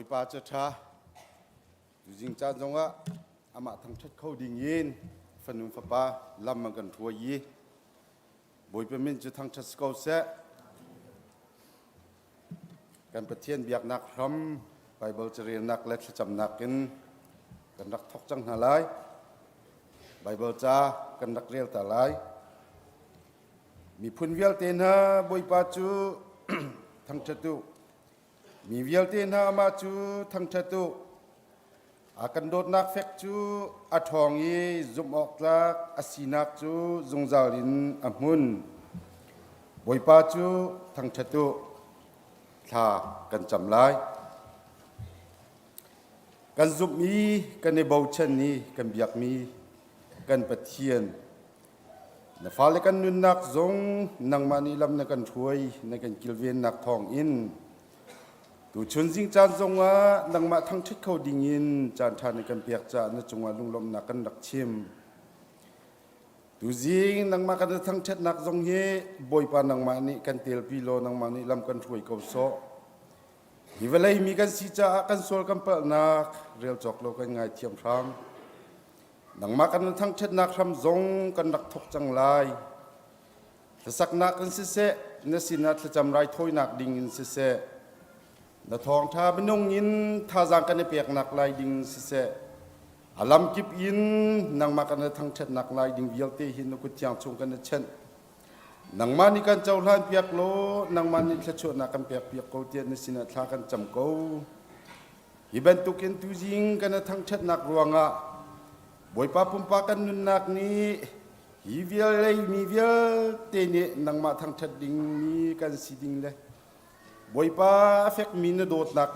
Bawipa cu ṭha. Tuzing caan zongah amah thangṭhat kho ding in fanu fapa lam an kan hruai i Bawipa min cu thangṭhat si ko seh. Kan Pathian biaknak hram Baibal carelnak le thlacamnak in kan rak thawk cang hna lai. Baibal ca kan rak rel ta lai. Miphun vialte hna Bawipa cu thangṭhat u. Mi vialte hna amah cu thangṭhat u. A kan dawtnak fek cu a ṭhawng i zumh awk tlak a sinak cu zungzal in a hmun. Bawipa cu thangṭhat u. Thla kan cam lai. Kan zumh i kan i bochan i kan biakmi kan Pathian Na fale kan nunnak zong nangmah nih lam na kan hruai, na kan kilvennak thawngin tuchun zingcaan zongah nangmah thangṭhat kho dingin caanṭha na kan pek caah na cungah lunglawmhnak kan rak chim. Tuzing nangmah kan thangṭhatnak zong hi Bawipa nangmah nih kan telpi law nangmah nih lam kan hruai ko sawh. Hi vawlei mi kan si caah kan sual kan palhnak rel cawk lo kan ngaithiam hram. Nangmah kan thangṭhatnak hram zong kan rak thawk cang lai. Hlasaknak in siseh, na sinah thlacam raithawinak ding in siseh, na thawngṭha minung in thazaang kan i peknak lai ding in siseh, a lamkip in nangmah kan thangṭhatnak lai ding vialte hi na kut thiang chung kan i chenh. Nangmah nih kan cohlan piak law, nangmah nih thluachuahnak kan pek piak ko tiah na sinah thla kan cam ko. Hi bantukin tuzing kan i thangṭhatnak ruangah Bawipa pumpak kan nunnak nih hi vial mi vialte nih nangmah thangṭhat dingmi kan si ding le Bawipa a fekmi na dawtnak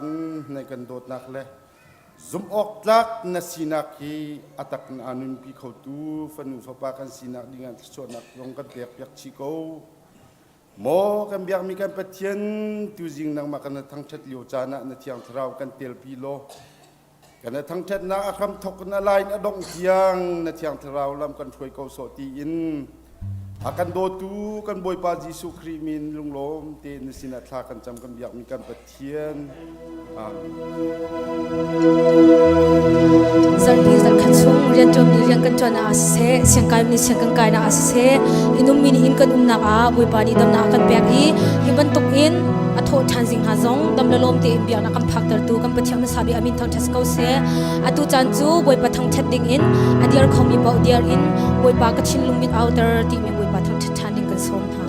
na kan dawtnak le zumh awk tlak na sinak hi a tak in aa nunpi khotu fanu fapa kan sinak dingah thluachuahnak zong kan pek piak chih ko. Maw kan biakmi kan Pathian, tuzing nangmah kan thangṭhat lio caan ah na Thiang Thlarau kan telpi law kan thangṭhatnak a hramthawk in a lain a dongh tiang na Thiang Thlarau lam kan hruai ko sawh tiin a kan dawtu kan Bawipa Jesuh Khrih min lunglawm tein na sinah thla kan cam kan biakmi kan Pathian. Amen. Zarhpi zarhkhat chung rianṭuanmi rian kan ṭuan ah siseh, siangkaimi nih siang kan kainak ah siseh, innummi nih inn kan umnak ah Bawipa nih damnak a kan pek i hi bantuk in a thawh ṭhan zing hna zong dam le lawm tein biaknak kan phaktertu kan Pathian hmasa bik a min thangṭhat si ko seh. Atu caan cu Bawipa thangṭhat ding in a dir khomi paoh dir in Bawipa ka thinlung mit auter timi Bawipa thangṭhat ṭhan ding kan sawm hna.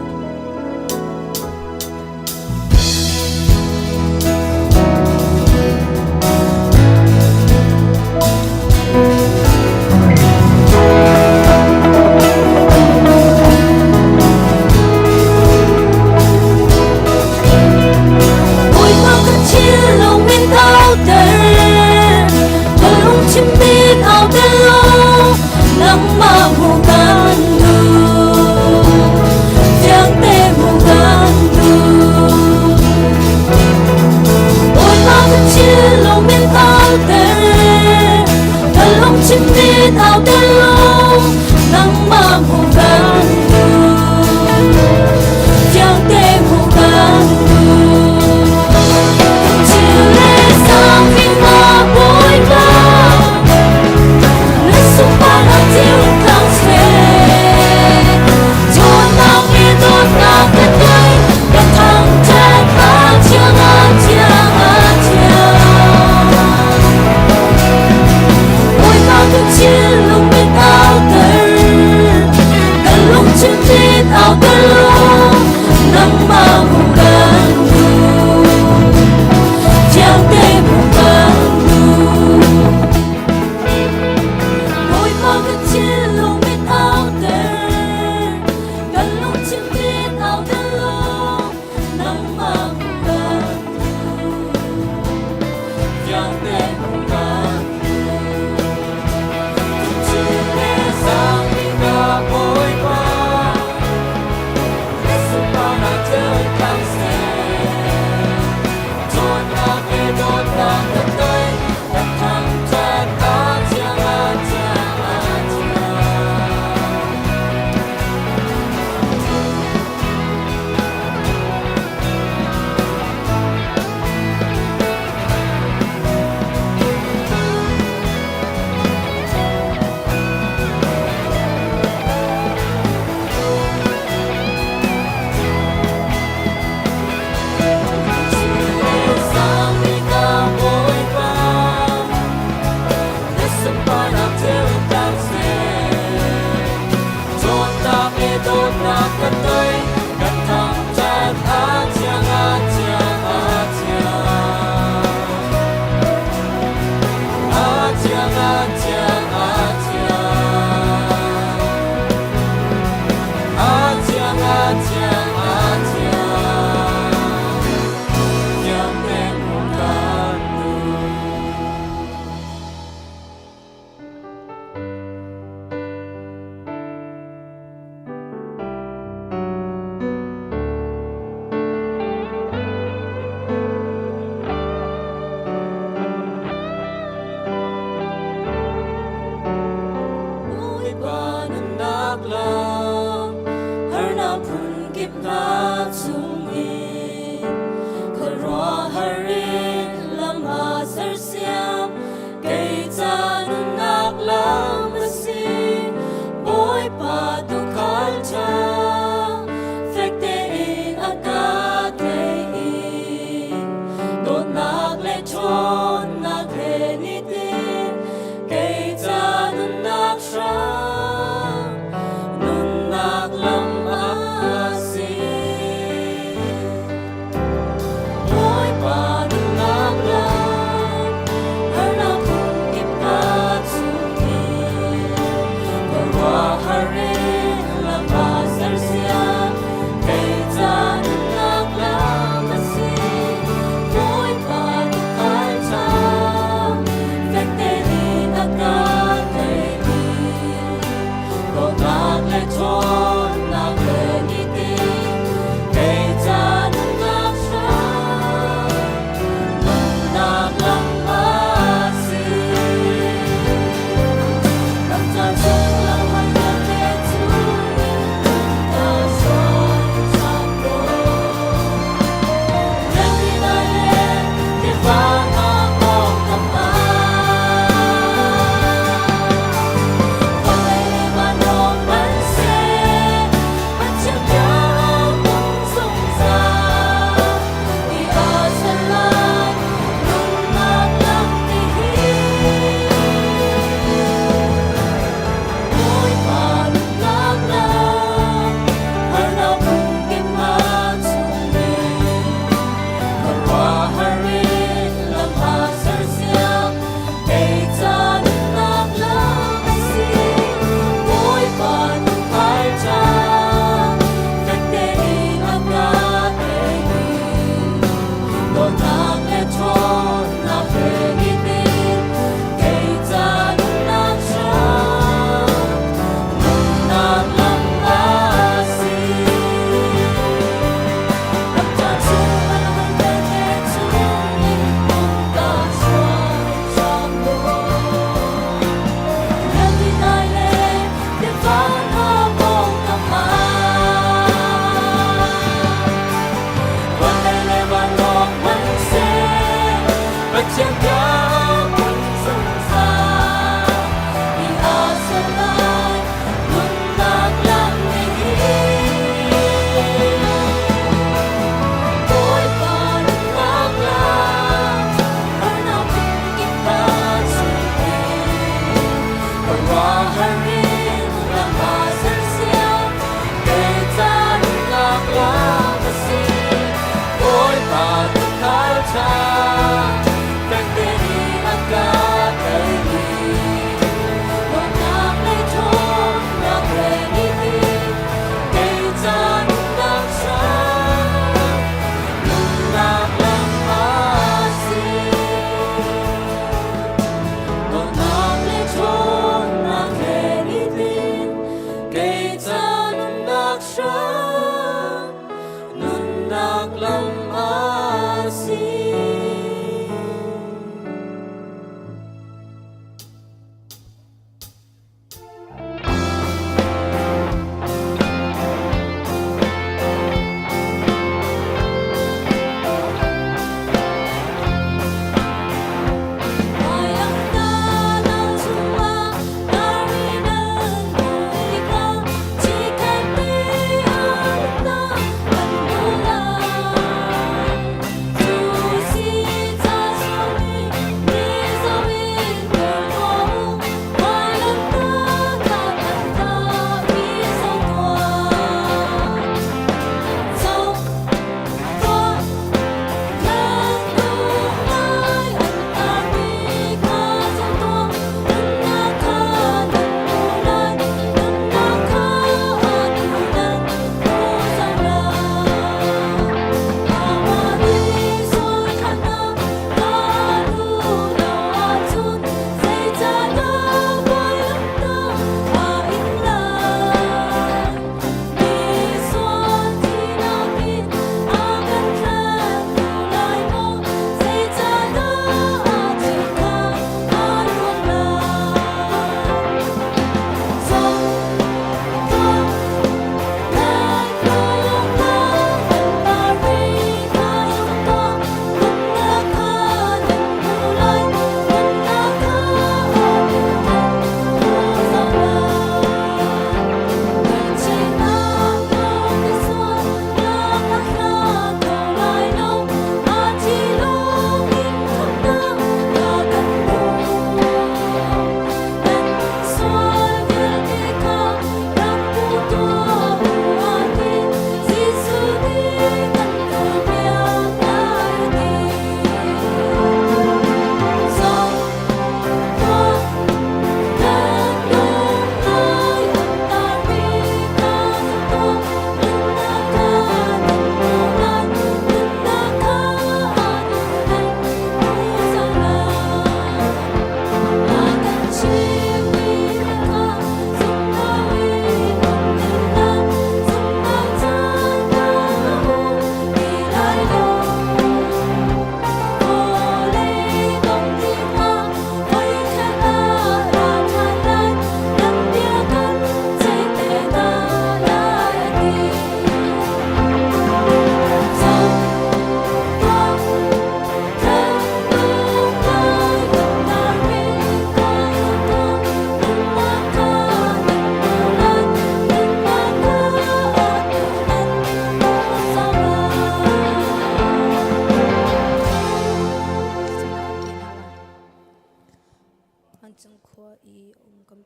Bawipa ka thinlung min auter, ka lungthin min auter law, nangmah hmuh kan duh. Fiangte hmuh kan duh. Bawipa ka thinlung min auter, ka lungthin min auter law, nangmah hmuh kan duh. Fiangte hmuh kan duh. Thil le sang na Bawipa, na sunparnak thil thang seh. Dawtnak le dawtnak ka tuai, ka thangṭhat a thiang a thiang a thiang. Bawipa ka thinlung mit Nunnak lam harnak phunkip hna chungin khuaruahhar in lam aa sersiam kei ca nunnak lam a si. Bawipa tuukhal ṭha fek tein a ka tlaih i dawtnak le ṭhawnnak he nitin kei ca nunnak hram nunnak lam a si. Bawipa nunnak lam harnak phunkip hna chungin khuaruahhar in lam aa sersiam kei ca nunnak lam a si. Bawipa tuukhal ṭha fek tein a ka tlaih i dawtnak le ṭhawnnak he nitin kei ca nunnak hram nunnak lam a si. Ramcar chung lamhal vialte chungin ka hruai ṭhan law. Rianpi dai le tiva hna pawngkam ah. Vawlei le van lawng hmanhseh, Pathian bia a hmun zungzal. Ti aa ser lai, nunnak lam ti hi. Bawipa nunnak lam, harnak phunkip hna chungin, khuaruahhar in lam aa sersiam, kei ca nunnak lam a si. Bawipa tuukhal ṭha, fek tein a ka tlaih i dawtnak le ṭhawnnak he nitin kei ca nunnak hram nunnak lam a si. Ramcar chung lamhal vialte chungin ka hruai ṭhan law. Rianpi dai le tiva hna pawngkam ah. Vawlei le van lawng hmanhseh, Pathian bia a hmun zungzal. Ti aa ser lai, nunnak lam nih hin. Bawipa nunnak lam, harnak phunkip hna chungin, khuaruahhar in lam aa sersiam, kei ca nunnak lam a si. Bawipa tuukhal ṭha, fek tein a ka tlaih i dawtnak le ṭhawnnak he nitin kei ca nunnak hram nunnak lam a si. Dawtnak le ṭhawnnak he nitin.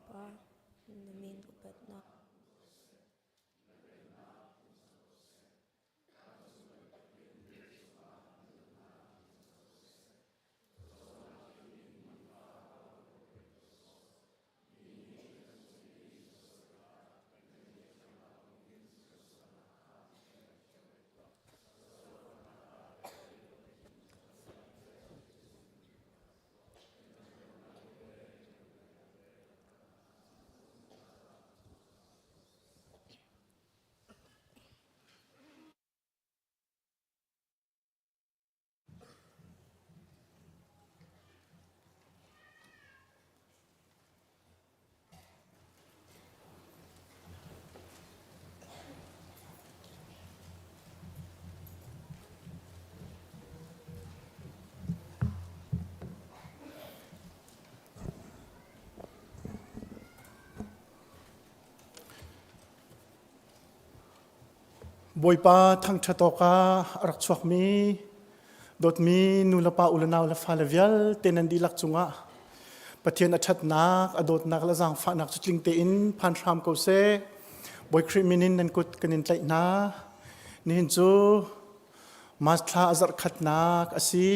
Pa, na min upatnak. Bawipa thangṭhat awkah a rak chuakmi dawtmi nu le pa u le nau le fale vialte nan dihlak cungah Pathian a ṭhatnak, a dawtnak le zaangfahnak cu tling tein phan hram ko seh. Bawi Khrih min in nan kut kan in tlaih hna. Nihin cu March thla a zarh khatnak a si.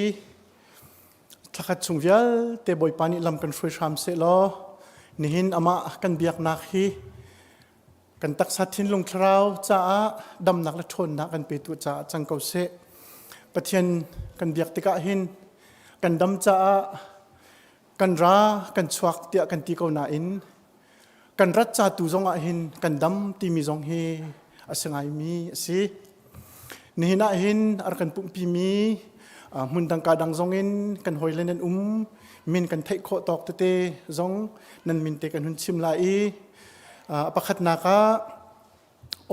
Thlakhat chung vialte Bawipa nih lam kan hruai hram seh law nihin amah kan biaknak hi kan taksa thinlung thlarau caah damnak le ṭhawnnak kan petu caah cang ko seh. Pathian kan biak tikah hin kan dam caah kan ra kan chuak tiah kan ti ko nain kan rat ca tu zong ah hin kan dam timi zong hi a si ngaimi a si. Nihin ah hin a rak kan pumhpimi hmun dang ka dang zong in kan hawile nan um min kan theih khawh tawk tete zong nan min te kan hun chim lai i A pakhatnak ah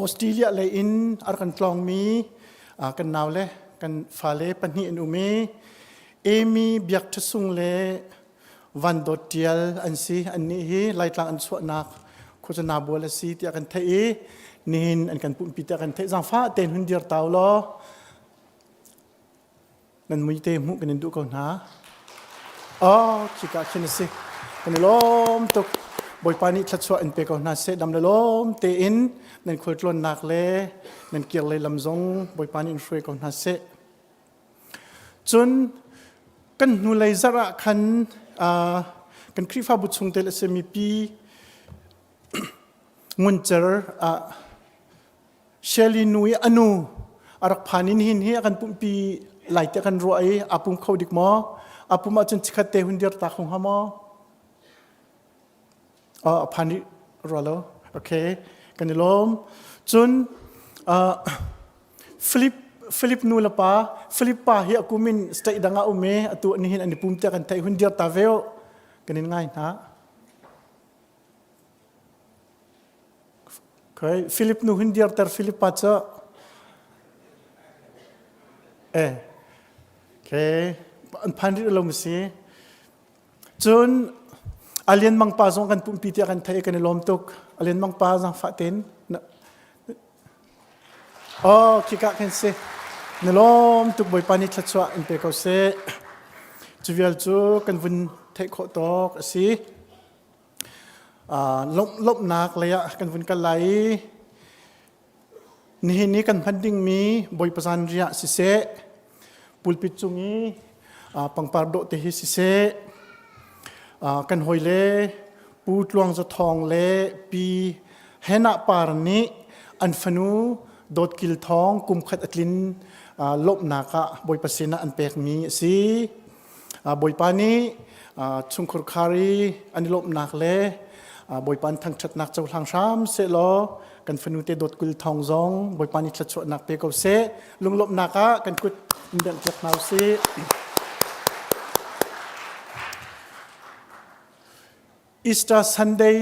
Australia lei in a rak kan tlawngmi kan naule kan fale pahnih an um i Amy Biak Ṭha Sung le Van Dawt Ṭial an si. Annih hi Laitlang an chuahnak khuacana bual a si tiah kan theih i nihin an kan pumhpi tiah kan theih. Zaangfah tein hun dir ta u law Nan muite hmuh kan in duh ko hna. Oh, khika khin a si. Kan i lawm tuk. Bawipa nih thluachuah in pe ko hna seh. Dam le lawm tein nan khualtlawnnak le nan kir lei lam zong Bawipa nih in hruai ko hna seh. Cun kan hnulei zarh ah khan uh, kan Khrihfabu chungtel a simi pi Nguncer ah Shelley nu i a nu a rak phan in hin hi a kan pumpi lai tiah kan ruah i aa pum kho dik maw? A pum ahcun chikkhat te hun dir ta kho hnga maw? Oh, a phan rih rua lo. Okay, kan i lawm. Cun uh, Philip Philip nu le pa Philip pa hi a kum in state dang ah um i atu nihin an i pum tiah kan theih hun dir ta ve kan in ngai hna. Okay. Philip nu hun dirter Philip pa cu eh okay an phan rih lo si cun Alian Mang pa zong kan pumpi tiah kan theih kan i lawm tuk Alian Mang pa zangfah ten oh khika kan si na lawm tuk Bawipa nih thluachuah in pe ko seh cu vial cu kan vun theih khawh tawk a si Lawmhnak lei ah kan vun kal lai i nihin i kan hman dingmi Bawipa zanriah siseh, pulpit cung i pangpar dawh te hi siseh, kan hawile Pu Tluang Za Thawng le Pi Hannah Par nih an fanu Dawt Kil Thawng kum khat a tlin lawmhnak ah Bawipa sinah an pekmi a si. Bawipa nih chungkhur khar i an i lawmhnak le Bawipa an thangṭhatnak cohlang hram sehlaw kan fanu te dawt kul thawng zong Bawipa nih thluachuahnak pe ko seh. Lunglawmhnak ah kan kut in bengh piak hna usih. Easter Sunday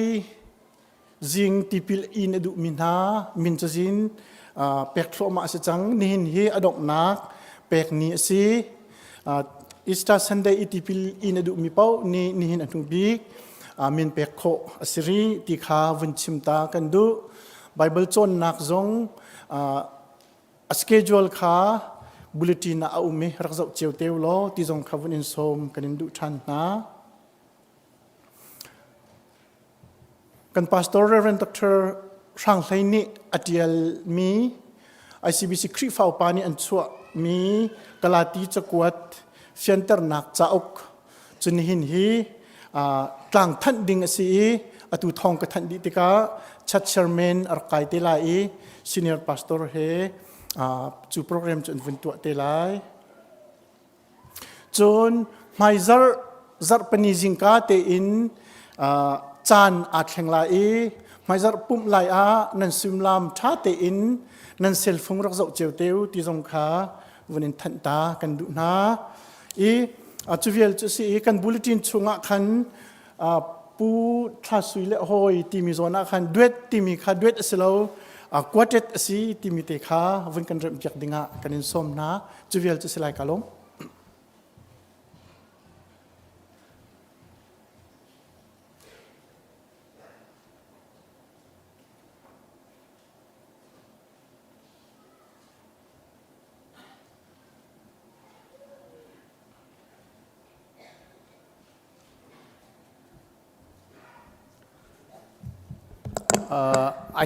zing tipil in a duhmi hna min cazin pek thluahmah a si cang. Nihin hi a donghnak pek ni a si. Easter Sunday i tipil in a duhmi paoh nih nihin a hnu bik min pek khawh a si rih ti kha vun chim ta kan duh. Bible cawnnak zong a schedule kha bulletin ah a um i rak zoh cio te u law ti zong kha vun in sawm kan in duh ṭhan hna. Kan pastor Reverend Dr. Hrang Hlei nih a ṭialmi ICBC Khrihfa upa nih an chuahmi Galati cakuat fianternak cauk cu nihin hi tlang thanh ding a si i atu thawng ka thanh dih tikah church chairman a rak kai te lai i senior pastor he cu program cu an vun tuah te lai. Cun hmaizarh zarhpini zingka tein caan aa thleng lai i hmaizarh pumh lai ah nan suimilam ṭha tein nan cellphone rak zoh cio te u ti zong kha vun in thanh ta kan duh hna. I cu vial cu si i kan bulletin chungah khan Pu Thla Sui le hawi timi zawn ah khan duet timi kha duet a si lo quartet a si timi te kha vun kan remh piak dingah kan in sawm hna. Cu vial cu si lai ka lawm.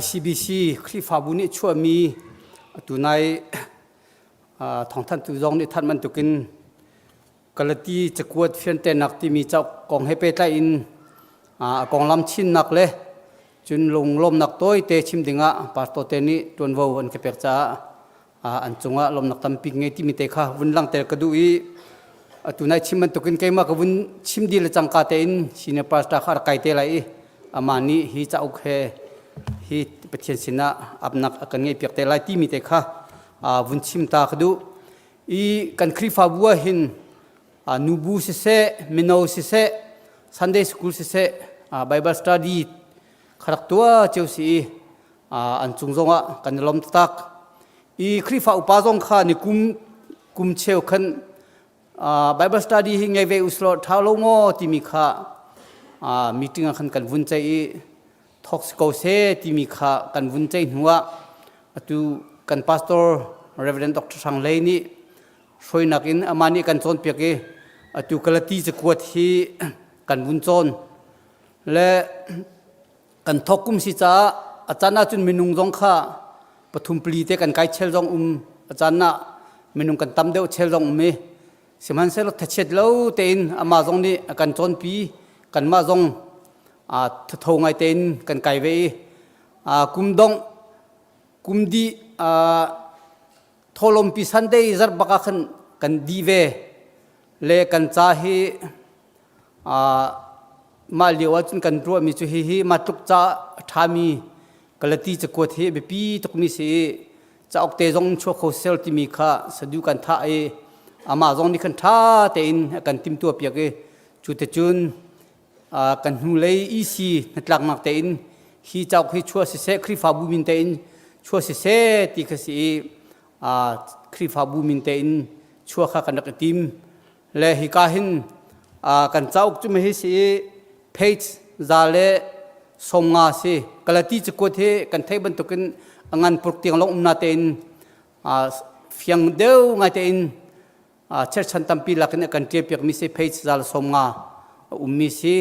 ICBC Khrihfabu nih chuahmi tunai thawngthanhtu zong nih thanh bantukin Galati cakuat fianternak timi cauk kong he pehtlai in a konglam chinnak le cun lunglawmnak tawite chim dingah pastor te nih ṭuanvo an ka pek caah an cungah lawmnak tampi ngei timi te kha vun langhter ka duh i atu nai chim bantukin keimah ka vun chim dih le cangka tein senior pastor kha rak kai te lai i amah nih hi cauk he hi Pathian sinah apnak a kan ngeih piak te lai timi te kha vun chim ta ka duh i kan Khrihfabu ah hin nubu siseh mino siseh Sunday school siseh Bible study kha rak tuah cio si i an cung zongah kan i lawm taktak i Khrihfa upa zong kha ni kum kum cheu khan Bible study hi ngei ve uslaw ṭha lo maw timi kha meeting ah khan kan vun ceih i thawk si ko seh timi kha kan vun ceih hnuah atu kan pastor Reverend Dr. Hrang Hlei nih hruainak in amah nih kan cawnpiak i atu Galati cakuat hi kan vun cawn le kan thawk kum si caah a caan ahcun minung zong kha pathum pali te kan kai chel zong um a caan ah minung kan tam deuh chel zong um i sihmanhsehlaw thachiat lo tein amah zong nih a kan cawnpi kanmah zong thatho ngai tein kan kai ve i kum dongh kum dih tholompi Sunday zarh bak ah khan kan dih ve le kan ca hi Mah lio ahcun kan ruahmi cu hihi mah tluk ca a ṭhami Galati cakuat hi a biapi tukmi si i cauk te zong chuak kho sel timi kha sadu kan thah i amah zong nih khan ṭha tein a kan timhtuah piak i cu te cun kan hnulei EC hnatlaknak tein hi cauk hi chuah siseh Khrihfabu min tein chuah siseh ti kha si i Khrihfabu min tein chuah kha kan rak i tim. Le hika hin kan cauk cu hi si i page za le 50 si. Galati cakuat hi kan theih bantukin a ngan purk tiang lawng um na tein fiang deuh ngai tein cherchan tampi lakin a kan ṭial piakmi si page za le 50 a ummi si.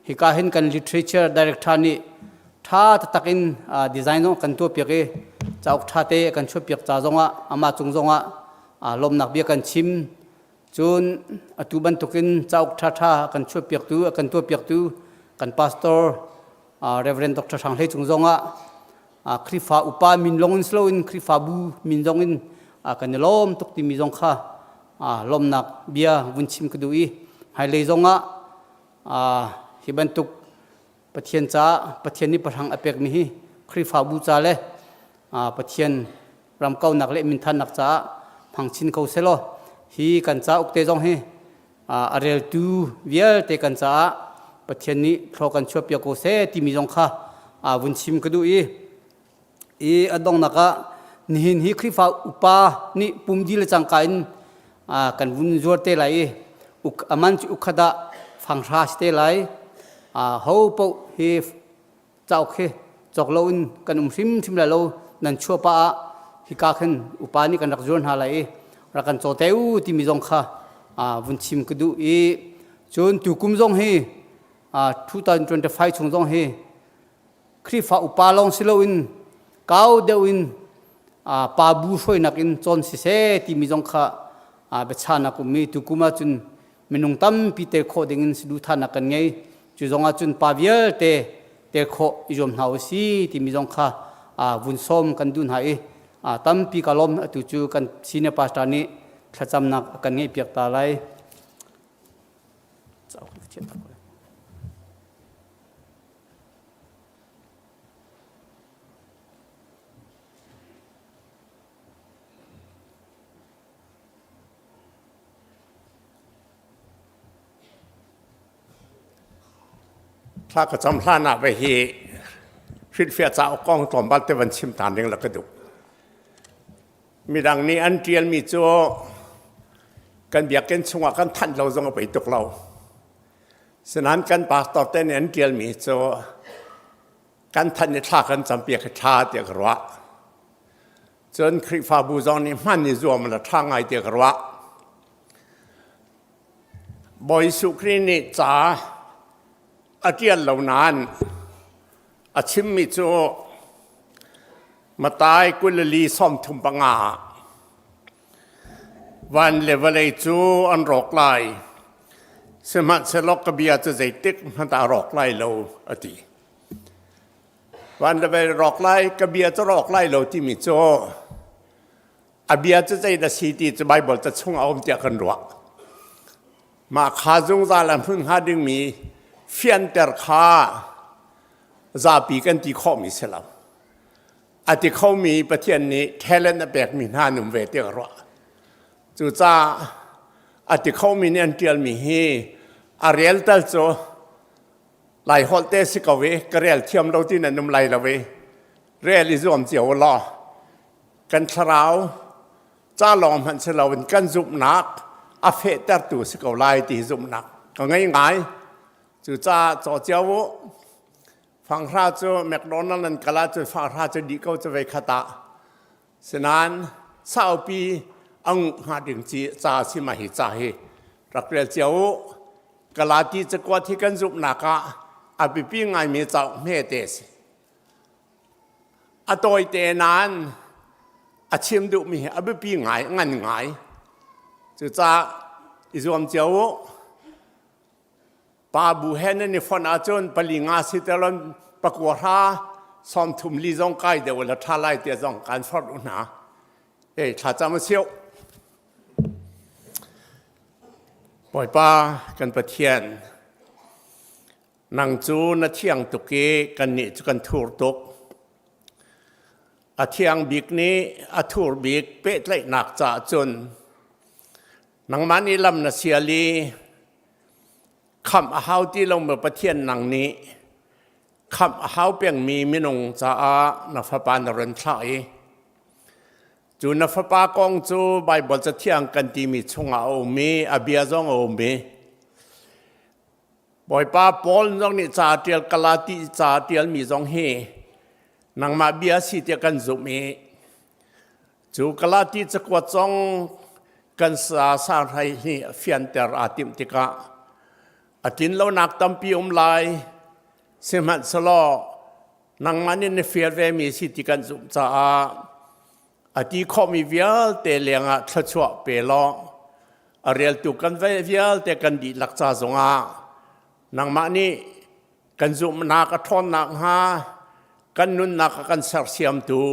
Hika hin kan literature director nih ṭha taktak in design zong kan tuah piak i cauk ṭha te a kan chuah piak ca zongah amah cung zongah lawmnak bia kan chim. Cun atu bantukin cauk ṭhaṭha a kan chuahpiaktu, a kan tuahpiaktu kan pastor Reverend Dr. Hrang Hlei Cung zongah Khrihfa upa min lawng in si loin Khrihfabu min zong in kan i lawm tuk timi zong kha lawmnak bia vun chim ka duh i hmailei zongah hi bantuk Pathian caah Pathian nih pahrang a pekmi hi Khrihfabu ca le Pathian ram kaunak le minthannak caah hmang chin ko selaw hi kan cauk te zong hi a reltu vialte kan caah Pathian nih thlaw kan chuahpiak ko seh timi zong kha vun chim ka duh i i a donghnak ah nihin hi Khrihfa upa nih pum di le cangka in kan vun zuar te lai i aman cu ukhat ah fanghra si te lai ho paoh hi cauk hi cawk loin kan um hrimhrim lai lo nan chuah pah ah hika khin upa nih kan rak zuar hna lai i rak kan caw te u timi zong kha vun chim ka duh i cun tukum zong hi 2025 chung zong hi. Khrihfa upa lawng si loin kau deuh in pa bu hruainak in cawn siseh timi zong kha biachahnak ummi tukum ahcun minung tampi tel khawh dingin saduhthahnak kan ngei. Cu zong ahcun pa vialte tel khawh i zuam hna u si timi zong kha vun sawm kan duh hna i tampi ka lawm atu cu kan senior pastor nih thlacamnak a kan ngeihpiak ta lai. Thla ka cam hlan ah ve hi hrilhfiah cauk kong tlawmpal te van chim tan ding la ka duh. Midang nih an ṭialmi cu kan biakinn chungah kan thanh lo zong a pei tuk lo. Sinain kan pastor te nih an ṭialmi cu kan thanh i thla kan campiak hi ṭha tiah ka ruah. Cun Khrihfabu zong nih hman i zuam la ṭha ngai tiah ka ruah. Bawi Jesuh Khrih nih ca a ṭial lo nain a chimmi cu Matai 24 35 ah van le vawlei cu an rawk lai sihmanhsehlaw ka bia cu zeitik hmanh ah a rawk lai lo a ti. Van le vawlei rawk lai ka bia cu rawk lai lo timi cu A bia cu zeidah si ti cu Baibal ca chung a um tiah kan ruah. Mah kha zungzal a hmun hnga dingmi fianter kha zapi kan ti khawhmi si lo. A ti khomi Pathian nih talent a pekmi hna an um ve tiah ka ruah. Cucaah a ti khomi nih an ṭialmi hi a rel tal cu Lai holh te si ko i ka rel thiam lo ti nan um lai lo i rel i zuam cio u law kan thlarau ca lawng hmanh si loin kan zumhnak a fehtertu si ko lai ti zumhnak ka ngei ngai. Cucaah caw cio u. Fanghra cu McDonald an kal ahcun fanghra cu dih ko cu vei khat ah. Sinain saupi a nguh hnga ding ci ca si ma hi ca hi rak rel cio u. Galati cakuat hi kan zumhnak ah a biapi ngaimi cauk hmete a si. A tawite nain a chim duhmi hi a biapi ngai, ngan ngai. Cucaah i zuam cio u. Pa bu he nan i fonh ahcun pali nga si telon pakua hra sawm thum li zong kai deuh la ṭha lai tiah zong kan forh u hna. Ei thlacam a siu. Bawipa kan Pathian, Nang cu na thiang tuk i kannih cu kan thur tuk. A thiang bik nih a thur bik pehtlaihnak caah cun nangmah nih lam na sial i khamh a hau ti lomi Pathian nang nih khamh a hau pengmi minung caah na fapa na run thlah i cu na fapa kong cu Baibal Cathiang kan timi chungah a um i a bia zong a um i Bawipa Paul zong nih ca ṭial Galati ca ṭialmi zong hi nangmah bia si tiah kan zumh i cu Galati cakuat zong kan sa sahrai hi fianter aa timh tikah a tlin lonak tampi um lai sihmanhsehlaw nangmah nih na fial vemi si ti kan zumh caah a ti khawhmi vialte lengah thluachuah pe law a reltu kan vialte kan dihlak ca zongah nangmah nih kan zumhnak a ṭhawnnak hnga kan nunnak a kan sersiamtu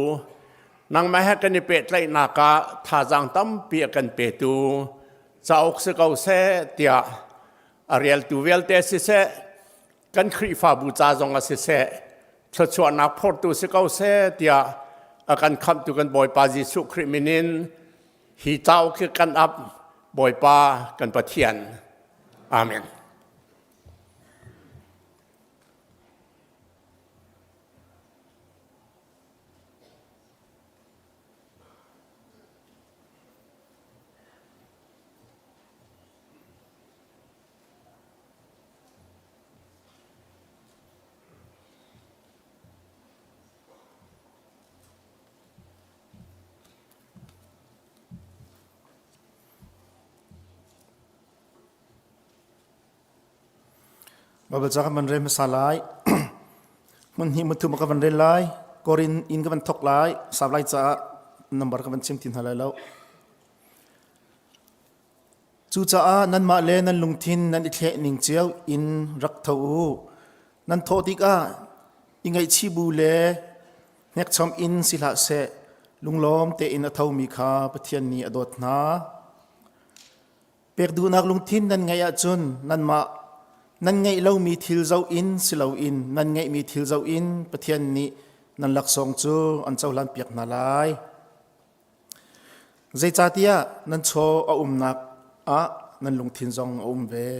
nangmah he kan i pehtlaihnak ah thazaang tampi a kan petu cauk si ko seh tiah a reltu vialte siseh kan Khrihfabu ca zong ah siseh thluachuahnak phortu si ko seh tiah a kan khamhtu kan Bawipa Jesuh Khrih min in hi cauk hi kan ap Bawipa kan Pathian. Amen. Baibal ca kan van rel hmasa lai. Hmun hnih hmun thum ka van rel lai. Korin in ka van thok lai. Sau lai caah number ka van chim ti hna lai lo. Cucaah nanmah le nan lungthin nan i thleh ning cio in rak tho u. Nan thawh tikah i ngaihchih bu le hnekchom in si hlah seh, lunglawm tein a thomi kha Pathian nih a dawt hna. Pek duhnak lungthin nan ngeih ahcun nanmah nan ngeih lomi thil zoh in si loin nan ngeihmi thil zoh in Pathian nih nan laksawng cu an cohlanpiak hna lai. Zeicahtiah nan chaw a umnak ah nan lungthin zong a um ve.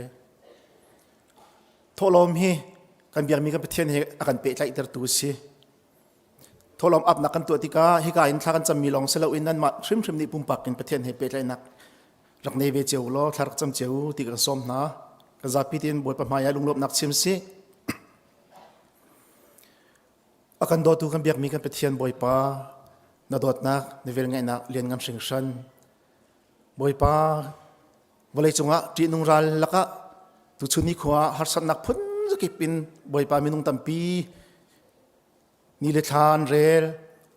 Thawhlawm hi kan biakmi kan Pathian he a kan pehtlaihtertu a si. Thawhlawm apnak kan tuah tikah hika in thla kan cammi lawng si loin nanmah hrimhrim nih pumpak in Pathian he pehtlaihnak rak nei ve cio law thla rak cam cio ti kan sawm hna. Kan zapi tein Bawipa hmai ah lunglawmhnak chim sih. A kan dawtu kan biakmi kan Pathian Bawipa, na dawtnak, na velngeihnak lianngan hringhran. Bawipa, vawlei cungah ṭihnung ral lakah tuchun ni khua ah harsatnak phun zakip in Bawipa minung tampi ni le thla an rel.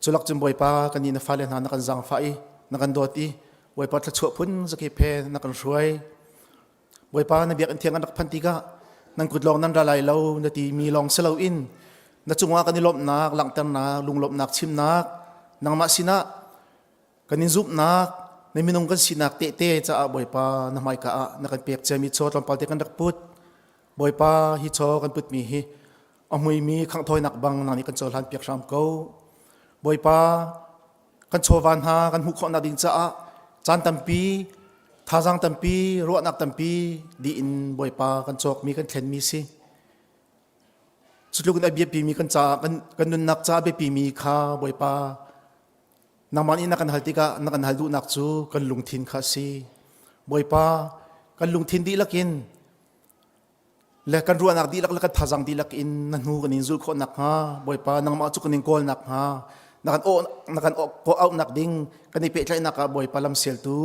Culak cun Bawipa kan nih na fale hna na kan zaangfah i na kan dawt i Bawipa thluachuah phun zakip he na kan hruai. Bawipa na biakinn thiang an rak phanh tikah nan kut lawng nan ra lai lo na timi lawng si loin na cungah kan i lawmhnak langhternak lunglawmhnak chimnak nangmah sinah kan in zumhnak na minung kan sinak tehte caah Bawipa na hmaika ah na kan pek ciami chaw tlawmpal te kan rak put Bawipa hi chaw kan putmi hi a hmuimi khanghthawinak bang nang nih kan cohlan piak hram ko Bawipa kan chawva hna kan hmuh khawhnak ding caah caan tampi thazaang tampi ruahnak tampi dih in Bawipa kan cawkmi kan thlenmi si cutluk in a biapimi kan caah kan, kan nunnak caah biapimi kha Bawipa nangmah nih na kan hal tikah na kan hal duhnak cu kan lungthin kha a si Bawipa kan lungthin dihlak in le kan ruahnak dihlak le kan thazaang dihlak in na hnu kan in zulh khawh nakhnga Bawipa nangmah cu kan in kawl nakhnga na kan aw na kan auhnak ding kan i pehtlaihnak ah Bawipa lam sialtu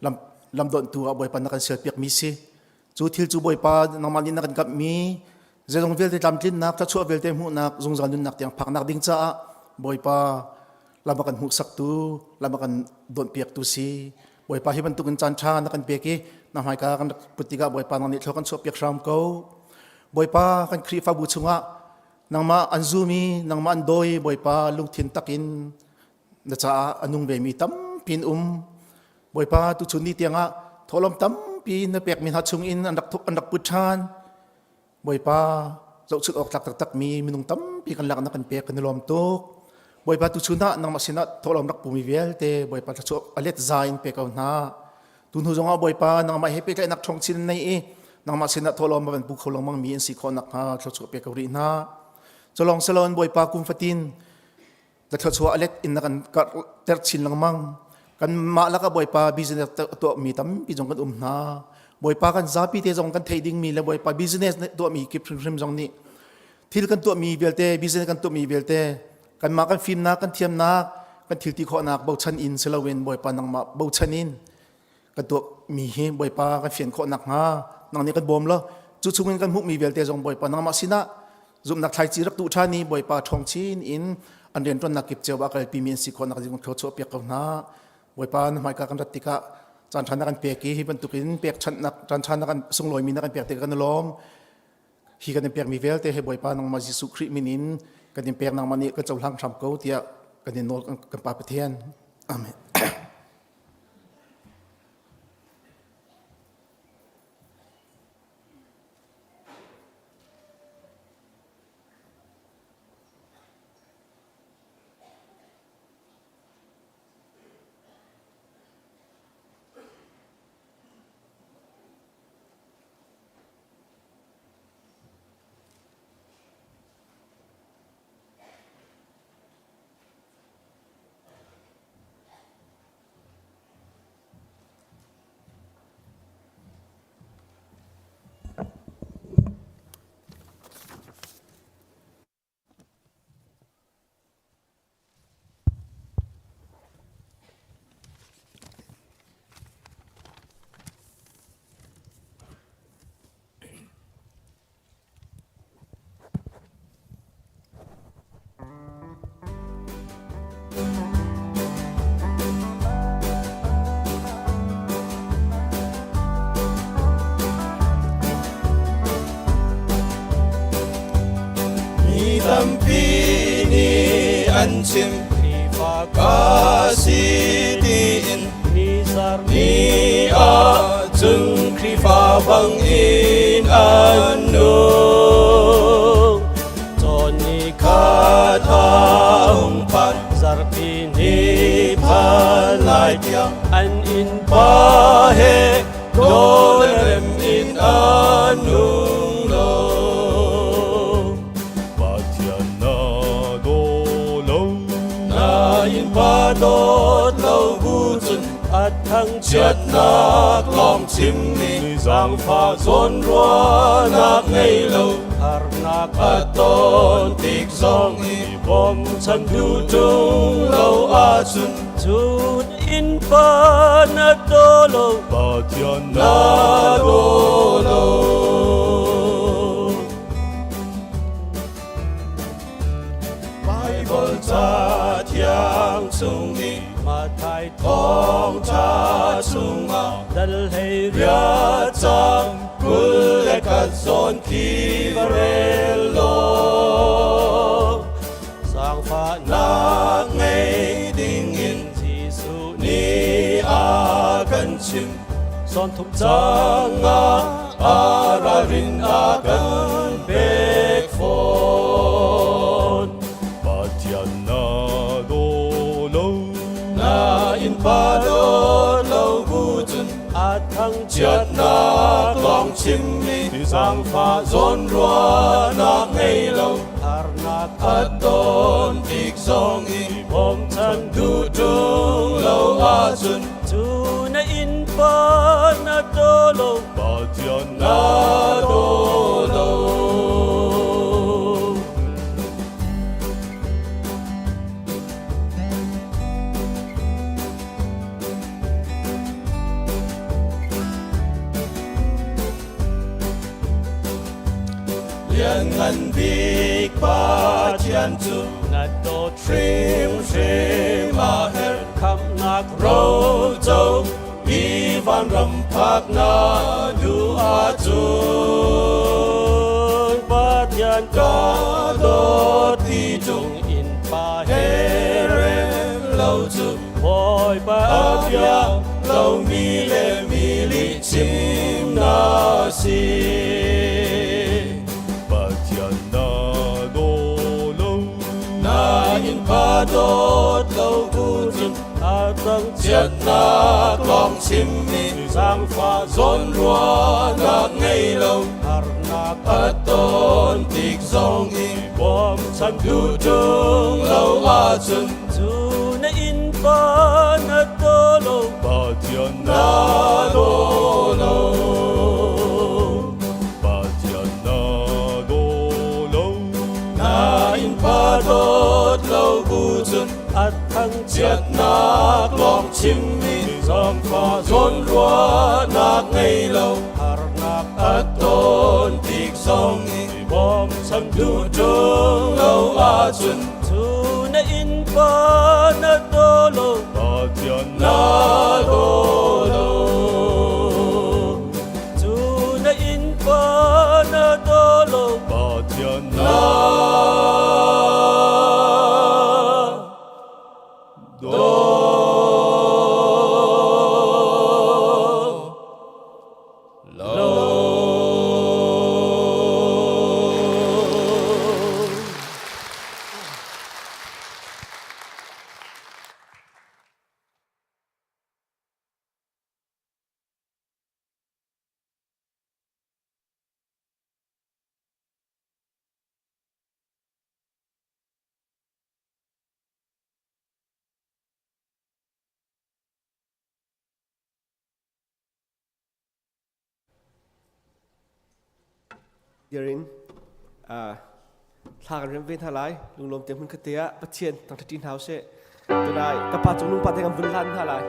lam lam donhtu ah Bawipa na kan sialpiak mi si cu thil cu Bawipa nangmah nih na kan kamhmi zeizong vialte tlamtlinnak thluachuah vialte hmuhnak zungzal nunnak tiang phaknak ding caah Bawipa lam a kan hmuhsaktu lam a kan donhpiaktu si Bawipa hi bantukin caan ṭha na kan pek i na hmaika kan rak put tikah Bawipa nang nih thlua kan chuahpiak hram ko. Bawipa kan Khrihfabu chungah nangmah an zumi nangmah an dawi Bawipa lungthin takin na caah a nung vemi tampi in um. Bawipa tuchun ni tiangah thawhlawm tampi na pekmi hna chungin an rak an rak put ṭhan. Bawipa zohchunh awk tlak taktakmi minung tampi kan lak na kan pek kan i lawm tuk. Bawipa tuchun ah nangmah sinah thawhlawm rak pumi vialte Bawipa thluachuah a let za in pe ko hna. Tu hnu zongah Bawipa nangmah he pehtlaihnak ṭhawng chin nei i nangmah sinah thawhlawm a van pu kho lengmang mi an si khawh nakhnga thluachuah pe ko rih hna. Culong salon Bawipa kum fatin na thluachuah a let in na kan karhter chin lengmang kanmah lakah bawipa business tuahmi tampi zong kan um hna bawipa kan zapi te zong kan theih dingmi le bawipa business tuahmi kip hrimhrim zong nih thil kan tuahmi vialte business kan tuahmi vialte kanmah kan fimnak kan thiamnak kan thil ti khawhnak bochan in si loin bawipa nangmah bochan in kan tuahmi hi bawipa kan fian khawh nakhnga nang nih kan bawm lo cu chungin kan hmuhmi vialte zong bawipa nangmah sinah zumhnak thlaici rak tuh ṭhan i bawipa ṭhawng chin in an rianṭuannak kip cio ah kalpimi an si khawh nak ding thluachuah piak ko hna bawipa na hmaika kan rat tikah caan ṭha na kan pek i hi bantukin pekchanhnak caan ṭha na kan sunglawimi na kan pek tikah kan i lawm hi kan in pekmi vialte he bawipa nangmah Jesuh Khrih min in kan in pek nangmah nih kan cohlang hram ko tiah kan in nawl kan Pa Pathian amen Mi tampi nih an chim Khrihfa ka si tiin ni ah cun Khrihfa bangin an nung. Cawn ni khat a hung phan zarhpi ni phan lai tiang an innpa he daw le rem in an nung lo. Pathian na daw lo. Na innpa dawt lo bu cun a thangchiatnak lawng chimmi zaangfah zawnruahnak ngei lo harnak a ton tik zong i bawmchan duh ṭung lo ahcun cun innpa na daw lo Pathian na daw lo. Baibal ca thiang chung i Mathai thawngṭha chungah dal hlei riat cang 21 zawn khi va rel law zaangfahnak ngei dingin Jesuh nih a kan chimh zawn thum cang ah a ralrin a kan pek fawn. Pathian na daw lo. Na innpa daw lo bu cun a thangchiatnak lawng chimmi zaangfah zawnruahnak ngei lo harnak a ton tik zong i bawmchan duh ṭung lo ahcun cu na innpa na daw lo Pathian na daw lo. Lianngan bik Pathian cu na dawt hrimhrim a herh khamhnak roco i vanram phak na duh ahcun Pathian ka dawt ti ṭung innpa he rem lo cu Bawipa a bia lomi le mi lihchim na si. Pathian na daw lo. Na innpa dawt lo bu cun a thangchiatnak lawng chimmi zaangfah zawnruahnak ngei lo harnak a ton tik zong i bawmchan duh ṭung lo ahcun cu na innpa na daw lo Pathian na daw lo. Pathian na daw lo. Na innpa dawt lo bu cun a thangchiatnak lawng chimmi zaangfah zawnruahnak ngei lo harnak a ton tik zong i bawmchan duh ṭung lo ahcun cu na innpa na daw lo Pathian na daw lo. Cu na innpa na daw lo Pathian na daw lo. Dirin thla kan rem ve hna lai lunglawm te hmun khatte ah Pathian thangṭhat hna usih tunai ka pa cung nung pa te kan vun hlan hna lai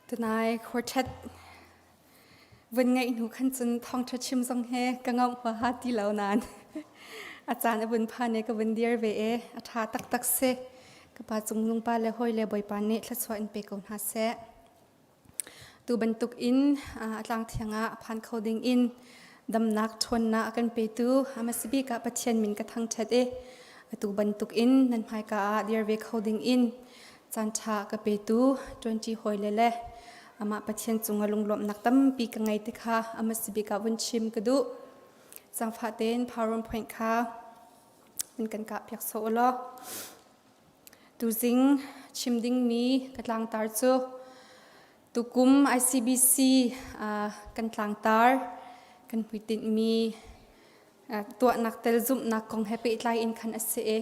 Tunai quartet vun ngeih hnu khan cun thawngṭha chim zong he ka ngamh huaha ti lo nain a caan a vun phan i ka vun dir ve i a ṭha taktak si. Ka pa cung nungpa le hawi le Bawipa nih thluachuah in pe ko hna seh. Tu bantuk in a tlang thiang ah phan kho ding in damnak ṭhawnnak a kan petu hmasa bik ah Pathian min ka thangṭhat i atu bantuk in nan hmaika ah dir ve kho ding in Caanṭha ka petu ṭuanṭi hawile le amah Pathian cungah lunglawmhnak tampi ka ngei ti kha a hmasa bik ah vun chim ka duh. Zaangfah tein PowerPoint kha in kan kahpiak sawh u law. Tuzing chim dingmi ka tlangtar cu tukum ICBC kan tlangtar kan hmuitinhmi tuahnak tel zumhnak kong he pehtlai in khan a si i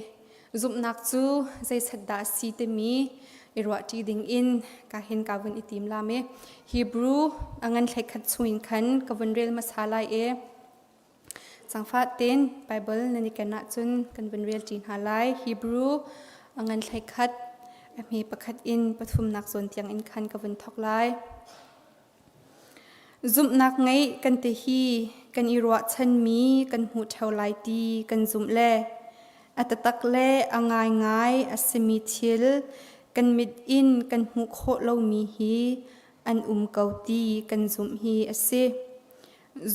zumhnak cu zeiset dah a si timi i ruahṭi ding in ka hin ka vun i tim lam i Hebrew a ngan thlei khat chungin khan ka vun rel hmasa lai i Cangfah tein Bible nan i ken ahcun kan vun rel ṭi hna lai. Hebrew a ngan thlei khat a hme pakhat in pathumnak zawn tiang in khan ka vun thawk lai. Zumhnak ngeih kan ti hi kan i ruahchanmi kan hmuh ṭheo lai ti kan zumh le a taktak le a ngaingai a simi thil kan mit in kan hmuh khawh lomi hi an um ko ti kan zumh hi a si.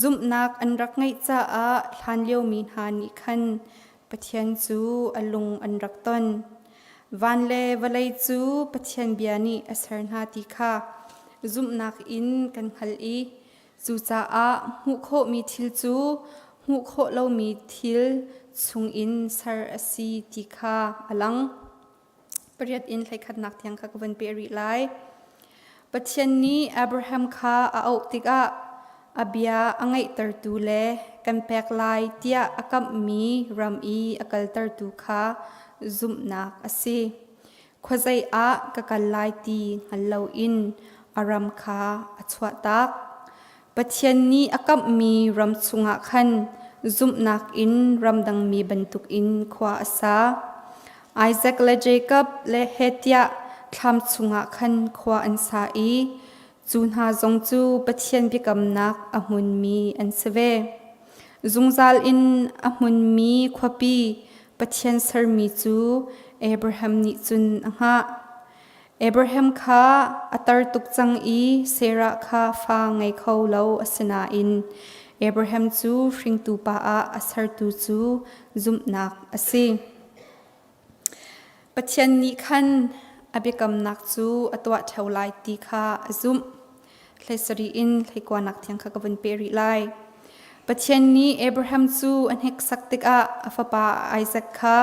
Zumhnak an rak ngeih caah hlanlio mi hna nih khan Pathian cu a lung an rak ton. Van le vawlei cu Pathian bia nih a ser hna ti kha zumhnak in kan hngalh i cucaah hmuh khawhmi thil cu hmuh khawh lomi thil chungin ser a si ti kha a lang. Pariat in hleikhatnak tiang kha ka vun peh rih lai. Pathian nih Abraham kha a auh tikah a bia a ngaihtertu le kan pek lai tiah a kamhmi ram i a kaltertu kha zumhnak a si. Khuazei ah ka kal lai ti hngal loin a ram kha a chuahtak. Pathian nih a kamhmi ram chungah khan zumhnak in ramdangmi bantukin khua a sa. Isaac le Jakob le Hetiah thlam chungah khan khua an sa i cu hna zong cu Pathian biakamnak a hmunmi an si ve. Zungzal in a hmunmi khuapi Pathian sermi cu Abraham nih cun a hngah. Abraham kha a tar tuk cang i Sarah kha fa ngei kho lo a si nain Abraham cu hringtu pa ah a sertu cu zumhnak a si. Pathian nih khan a biakamnak cu a tuah ṭheo lai ti kha a zumh. Hlei in hleikuanak tiang kha ka vun peh rih lai. Pathian nih Abraham cu a hneksak tikah a fapa Isaac kha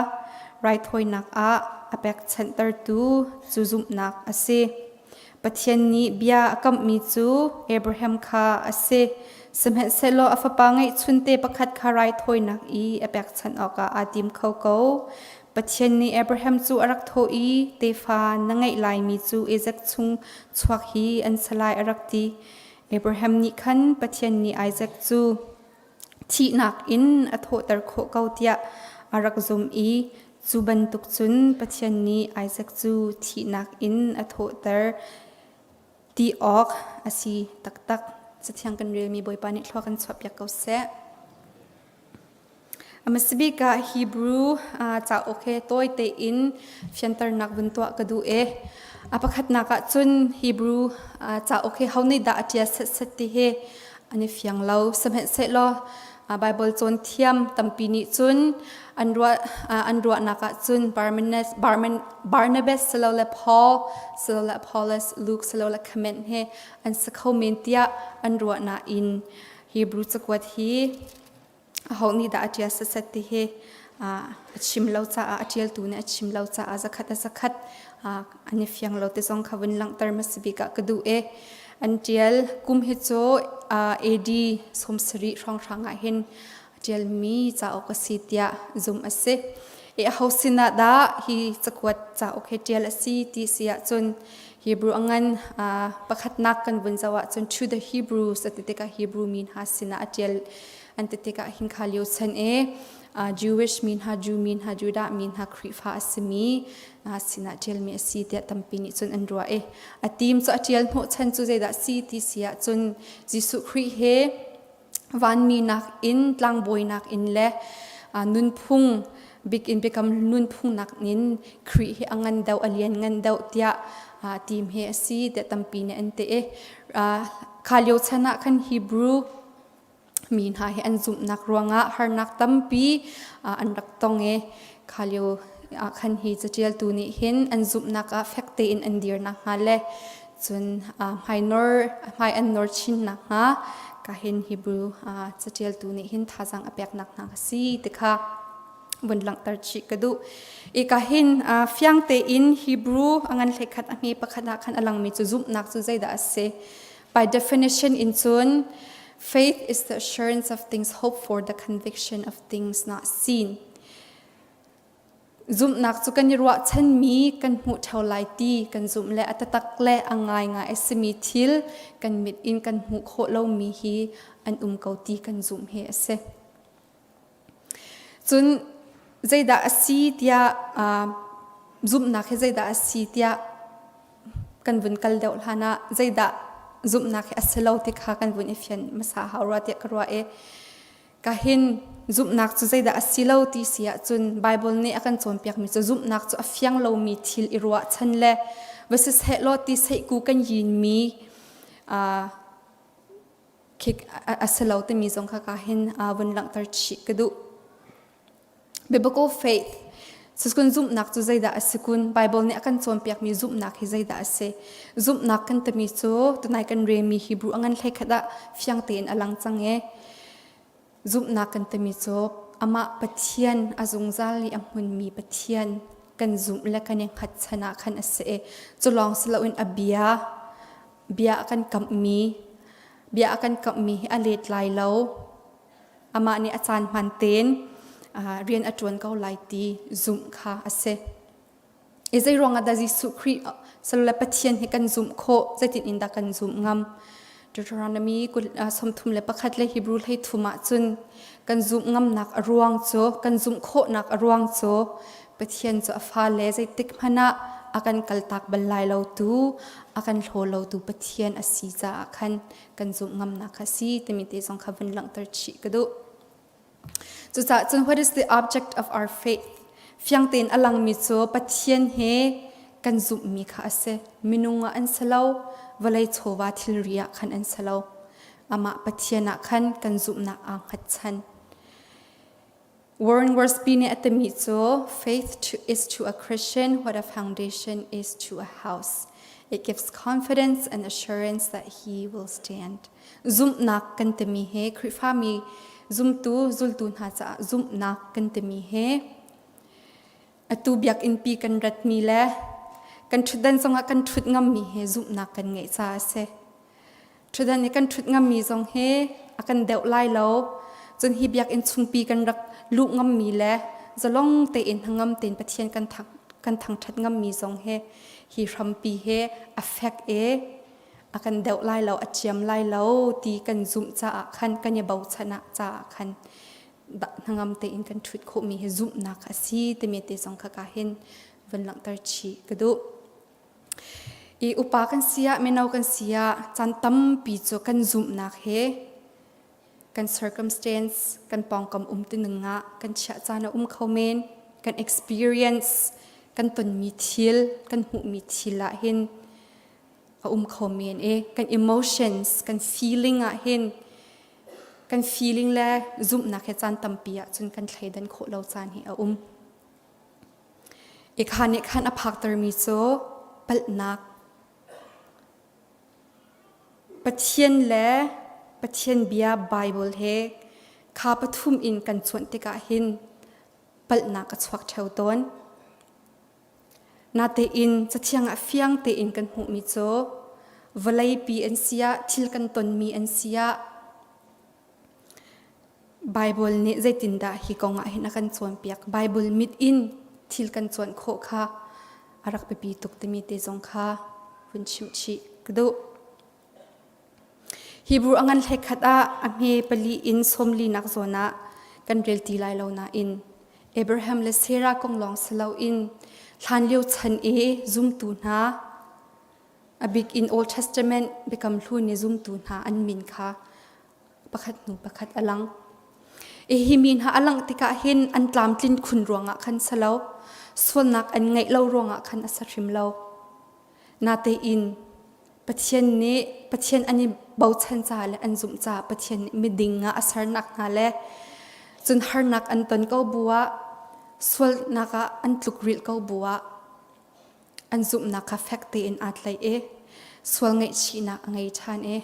raithawinak ah a pekchanhtertu cu zumhnak a si. Pathian nih bia a kamhmi cu Abraham kha a si. Sihmanhsehlaw a fapa ngeihchunte pakhat kha raithawinak i a pekchanh awkah aa tim kho ko. Pathian nih Abraham cu a rak thawh i tefa na ngeih laimi cu Isaac chung chuak hi an si lai a rak ti. Abraham nih khan Pathian nih Isaac cu thihnak in a thawhter khawh ko tiah a rak zumh i cu bantuk cun Pathian nih Isaac cu thihnak in a thawhter ti awk a si taktak. Cathiang kan relmi Bawipa nih thlua kan chuahpiak ko seh. A hmasa bik ah Hebrew cauk he tawi tein fianternak vun tuah ka duh i a pakhatnak ah cun Hebrew cauk hi ho nih dah a ṭial setset ti hi an i fiang lo. Sihmanhsehlaw Baibal cawnthiam tampi nih cun an ruah an ruahnak ah cun Barnabas silole Paul silole Apollos, Luke silole Clement he an si kho men tiah an ruah nain Hebrew cakuat hi aho nih dah a ṭial setset ti hi a chim lo caah a ṭialtu nih a chim lo caah zakhat a zakhat an i fiang lo ti zong kha vun langhter hmasa bik ah ka duh i an ṭial kum hi cu AD 70 hrawnghrang ah hin a ṭialmi cauk a si tiah zumh a si. I aho sinah dah hi cakuat cauk hi ṭial a si ti si ahcun. Hebrew a ngan pakhatnak kan vun zoh ahcun to the Hebrews a ti tikah Hebrew mi hna sinah a ṭial an ti tikah hin kha lio chan i Jewish mi hna, Jew mi hna, Judah mi hna Khrihfa a simi sinah ṭialmi a si tiah tampi nih cun an ruah i a team cu a ṭial hnawhchan cu zeidah si ti si ahcun Jesuh Khrih he vanmi nakin tlangbawi nakin le nunphung bik in biakam nunphung nakin Khrih hi a ngan deuh a lian ngan deuh tiah team he a si tiah tampi nih an ti i kha lio chan ah khan Hebrew mi hna hi an zumhnak ruangah harnak tampi an rak tong i kha lio ah khan hi caṭialtu nih hin an zumhnak ah fek tein an dir nakhnga le cun hmainor hmai an nor chin nakhnga ka hin Hebrew caṭialtu nih hin thazaang a peknak hna a si ti kha vun langhter chih ka duh. I ka hin fiang tein Hebrew a ngan hlei khat a hme pakhat ah khan a langmi cu zumhnak cu zeidah a si? By definition in cun faith is the assurance of things hoped for, the conviction of things not seen. Zumhnak cu kan i ruahchanmi kan hmuh ṭheo lai ti kan zumh le a taktak le a ngaingai a simi thil kan mit in kan hmuh khawh lomi hi an um ko ti kan zumh hi a si. Cun zeidah a si tiah zumhnak hi zeidah a si tiah kan vun kal deuh hlan ah zeidah zumhnak hi a si lo ti kha kan vun i fian hmasa hau rua tiah ka ruah i Ka hin zumhnak cu zeidah a si lo ti si ahcun Baibal nih a kan cawnpiakmi cu zumhnak cu a fiang lomi thil i ruahchan le va siseh law ti seihku kan yinmi khi a si lo timi zong kha ka hin vun langhter chih ka duh. Biblical faith Cucun zumhnak cu zeidah a si kun? Baibal nih a kan cawnpiakmi zumhnak hi zeidah a si? Zumhnak kan timi cu tunai kan relmi Hebrew a ngan hleikhat ah fiang tein a lang cang i zumhnak kan timi cu amah Pathian a zungzal i a hmunmi Pathian kan zumh le kan i hngatchan ah khan a si i cu lawng si loin a bia bia a kan kamhmi bia a kan kamhmi hi a let lai lo amah nih a caan hmaan tein rian a ṭuan ko lai ti zumh kha a si. I zei ruangah dah Jesuh Khrih salole Pathian hi kan zumh khawh zeitin in dah kan zumh ngam? Deuteronomy 31 le Hebrew 13 ah cun kan zumh ngamnak a ruang cu kan zumh khawhnak a ruang cu Pathian cu a fale zeitik hmanh ah a kan kaltak bal lai lo tu a kan hlaw lo tu Pathian a si caah khan kan zumh ngamnak kha si timi te zong kha vun langhter chih ka duh. Cucaah cun what is the object of our faith? Fiang tein a langmi cu Pathian he kan zumhmi kha a si. Minung ah an si lo, vawlei chawva thilri ah khan an si lo. Amah Pathian ah khan kan zumhnak aa hngatchan. Warren Wiersbe nih a timi cu faith to, is to a Christian what a foundation is to a house. It gives confidence and assurance that he will stand. Zumhnak kan timi he Khrihfami zumtu zultu hna caah zumhnak kan timi he atu biakinn pi kan ratmi le kan ṭhutdan zongah kan ṭhut ngammi he zumhnak kan ngeih caah a si. Ṭhutdan i kan ṭhut ngammi zong hi a kan deuh lai lo. Cun hi biakinn chungpi kan rak luh ngammi le zalong tein hnangam tein Pathian kan thang kan thangṭhat ngammi zong hi hi hrampi hi a fek i a kan deuh lai lo, a ciam lai lo ti kan zumh caah khan kan i bochan ah caah khan hnangam tein kan ṭhut khawhmi hi zumhnak a si timi te zong kha ka hin vun langhter chih ka duh. I upa kan si ah mino kan si ah caan tampi cu kan zumhnak he kan circumstance kan pawngkam um tining ah kan chiah caan a um kho men kan experience kan tonmi thil kan hmuhmi thil ah hin a um kho men i kan emotions kan feeling ah hin kan feeling le zumhnak he caan tampi ah cun kan thleidan khawh lo caan hi a um. I kha nih khan a phaktermi cu palhnak Pathian le Pathian bia Bible he kha pathum in kan cuanh tikah hin palhnak a chuak ṭheo tawn. Natein Cathiang ah fiang tein kan hmuhmi cu vawleipi an si ah thil kan tonmi an si ah Baibal nih zeitindah hi kong ah hin a kan cawnpiak? Baibal mit in thil kan cuanh khawh kha a rak biapi tuk timi te zong kha vun. vun chimh chih ka duh. Hebrew a ngan hlekhat ah a hme pali in sawmlinak zawn ah kan rel ti lai lo nain Abraham le Sarah kong lawng si loin hlanlio chan i zumtu hna a bik in Old Testament biakam hlun i zumtu hna an min kha pakhat hnu pakhat a lang. I hi mi hna a langh tikah hin an tlamtlin khun ruangah khan si lo, sualnak an ngeih lo ruangah khan a si hrim lo. Natein Pathian nih Pathian an i bochan caah le an zumh caah Pathian nih miding ah a sernak hna le cun harnak an ton ko bu ah sualnak ah an tlukrilh ko bu ah an zumhnak kha fek tein aa tlaih i sual ngaihchihnak a ngei ṭhan i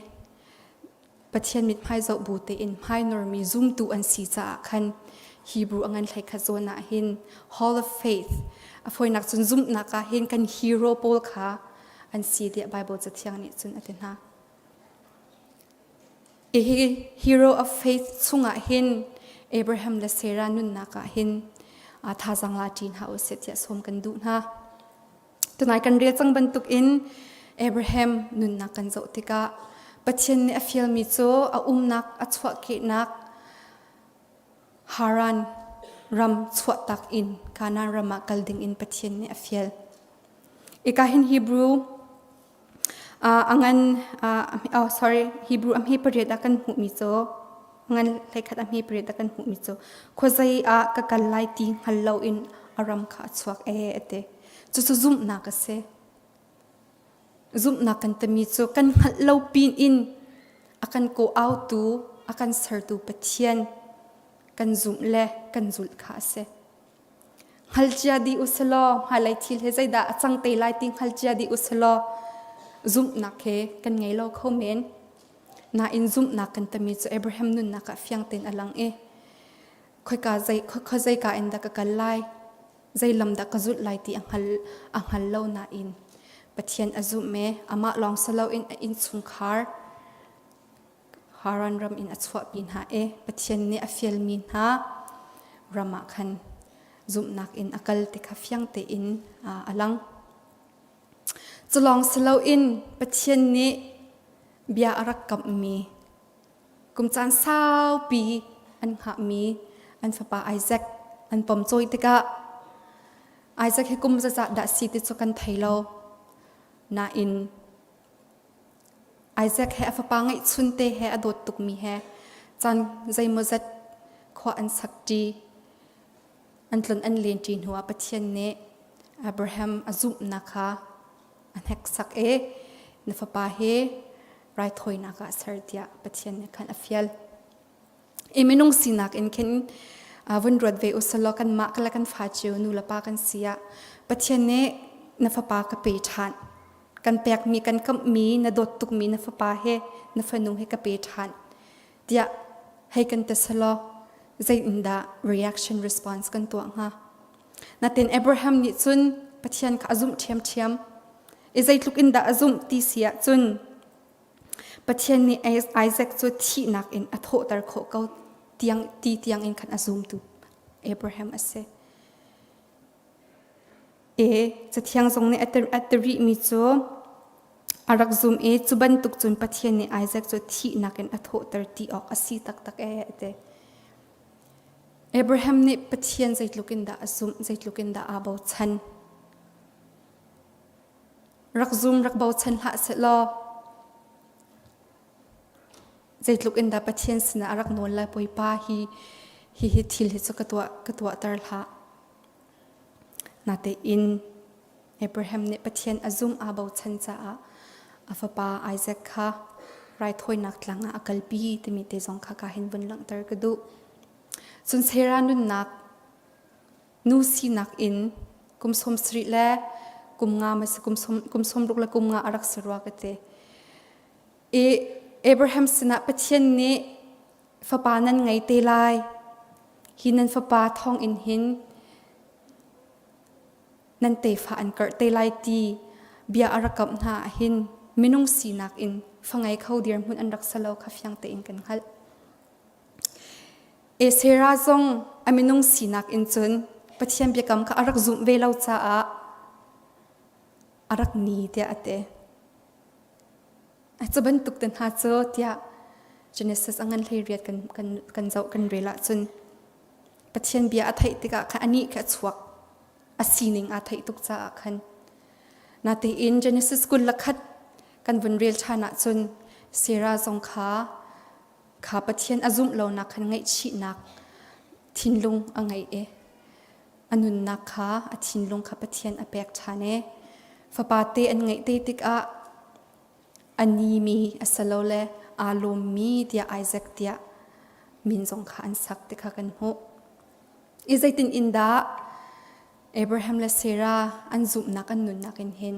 Pathian mithmai zoh bu tein hmainormi zumtu an si caah khan Hebrew a ngan hleikhat zawn ah hin Hall of Faith a fawinak cun zumhnak ah hin kan hero pawl kha an si tiah Bible cathiang nih cun a ti hna. Hi hero of faith chungah hin Abraham le Sarah nunnak ah hin thazaang la ṭi hna usih tiah sawm kan duh hna. Tunai kan rel cang bantuk in Abraham nunnak kan zoh tikah Pathian nih a fialmi cu a umnak a chuahkehnak Haran ram chuahtak in Kanaan ram ah kal ding in Pathian nih a fial. Ika hin Hebrew a ngan oh sorry Hebrew a hme pariat ah kan hmuhmi cu ngan hleikhat a hme pariat ah kan hmuhmi cu khuazei ah ka kal lai ti hngal loin a ram kha a chuak ee a ti. Cucu zumhnak a si. Zumhnak kan timi cu kan hngalh lo pin in a kan kawh-autu, a kan sertu Pathian kan zumh le kan zulh kha a si. Hngalcia dih usilaw hmailei thil hi zeidah a cang te lai ti hngalcia dih usilaw zumhnak he kan ngei lo kho men. Nain zumhnak kan timi cu Abraham nunnak ah fiang tein a lang i khoika zei khuazeika in dah ka kal lai zei lam dah ka zulh lai ti a hngal a hngal lo nain Pathian a zumh i amah lawng si loin a innchungkhar Haran ram in a chuahpi hna i Pathian nih a fialmi hna ram ah khan zumhnak in a kal ti kha fiang tein a lang. Culawng si loin Pathian nih bia a rak kamhmi kum caan saupi an hngahmi an fapa Isaac an pom cawi tikah Isaac hi kum zazah dah si ti cu kan thei lo. Nain Isaac he a fapa ngeihchunte he a dawt tukmi he caan zeimawzat khua an sakṭi. An tlun an lenṭi hnuah Pathian nih Abraham a zumhnak kha a hneksak i na fapa hi raithawinak ah ser tiah Pathian nih khan a fial. I minung sinak in khin vun ruat ve usalaw kanmah le kan fa cio nu le pa kan si ah Pathian nih na fapa ka pe ṭhan kan pekmi kan kamhmi na dawt tukmi na fapa he na fanu he ka pe ṭhan tiah hei kan ti selaw zei in dah reaction response kan tuah hnga natin Abraham nih cun Pathian kha a zumh ṭhiamṭhiam i zeitluk in dah a zumh ti si ahcun Pathian nih Isaac cu thihnak in a thawhter khawh ko tiang ti tiang in khan a zumtu Abraham a si. E Cathiang zong nih a ti rihmi cu a rak zum i cu bantuk cun Pathian nih Isaac cu thihnak in a thawhter ti awk a si taktak ee a ti. Abraham nih Pathian zeitluk in dah a zumh, zeitluk in dah aa bochan. Rak zum, rak bochan hlah sehlaw zeitluk in dah Pathian sinah a rak nawl lai Bawipa hi hi hi thil hi cu ka tuah ka tuahter hlah. Natein Abraham nih Pathian a zumh aa bochan caah a fapa Isaac kha raithawinak tlang ah a kalpi timi te zong kha ka hin vun langhter ka duh. Cun Sarah nunnak nu sinak in kum 70 le kum nga ma si kum 60 le kum nga a rak si rua ka ti. I Abraham sinah Pathian nih fapa nan ngei te lai. Hi nan fapa thawng in hin nan tefa an karh te lai ti bia a rak kamh hna ahhin minung sinak in fa ngei kho dirhmun an rak si lo kha fiang tein kan hngalh. E Sarah zong a minung sinak in cun Pathian biakam kha a rak zumh ve lo caah a rak ni tiah a ti. Cu bantuk te hna cu tiah Genesis a ngan 18 kan, kan, kan zoh kan rel ahcun Pathian bia a theih tikah khan anih khi a chuak. A sining aa theih tuk caah khan. Natein Genesis 21 kan vun rel ṭhan ahcun Sarah zong kha kha Pathian a zumh lonak khan ngaihchihnak thinlung a ngei i a nunnak kha a thinlung kha Pathian a pek ṭhan i fapa te an ngeih te tikah a nimi asilole aa lawmmi tiah Isaac tiah min zong kha an sak ti kha kan hmuh. I zeitin in dah Abraham le Sarah an zumhnak an nunnak in hin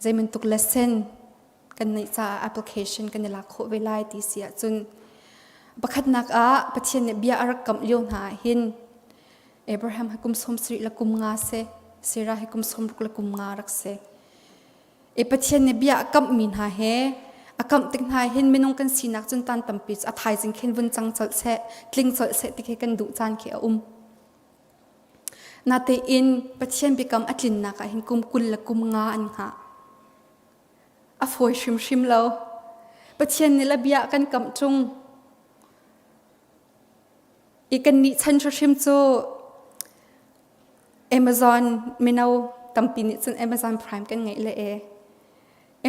zeibantuk lesson kan neih caah application kan i lak khawh ve lai ti si ahcun pakhatnak ah Pathian nih bia a rak kamh lio hna ah hin Abraham hi kum 70 le kum nga si Sarah hi kum 60 le kum nga rak si e Pathian nih bia a kamhmi hna he a kamh tik hna hin minung kan sinak cun tan tampi cu a thaizing khin vun cang colh seh tling colh seh ti khi kan duh caan khi a um Natein Pathian biakam a tlinnak ah hin kum 20 le kum nga an hngah. A fawi hrimhrim lo. Pathian nih la bia kan kamh ṭung. I kan nih chan hrimhrim cu Amazon mino tampi nih cun Amazon Prime kan ngeih le e.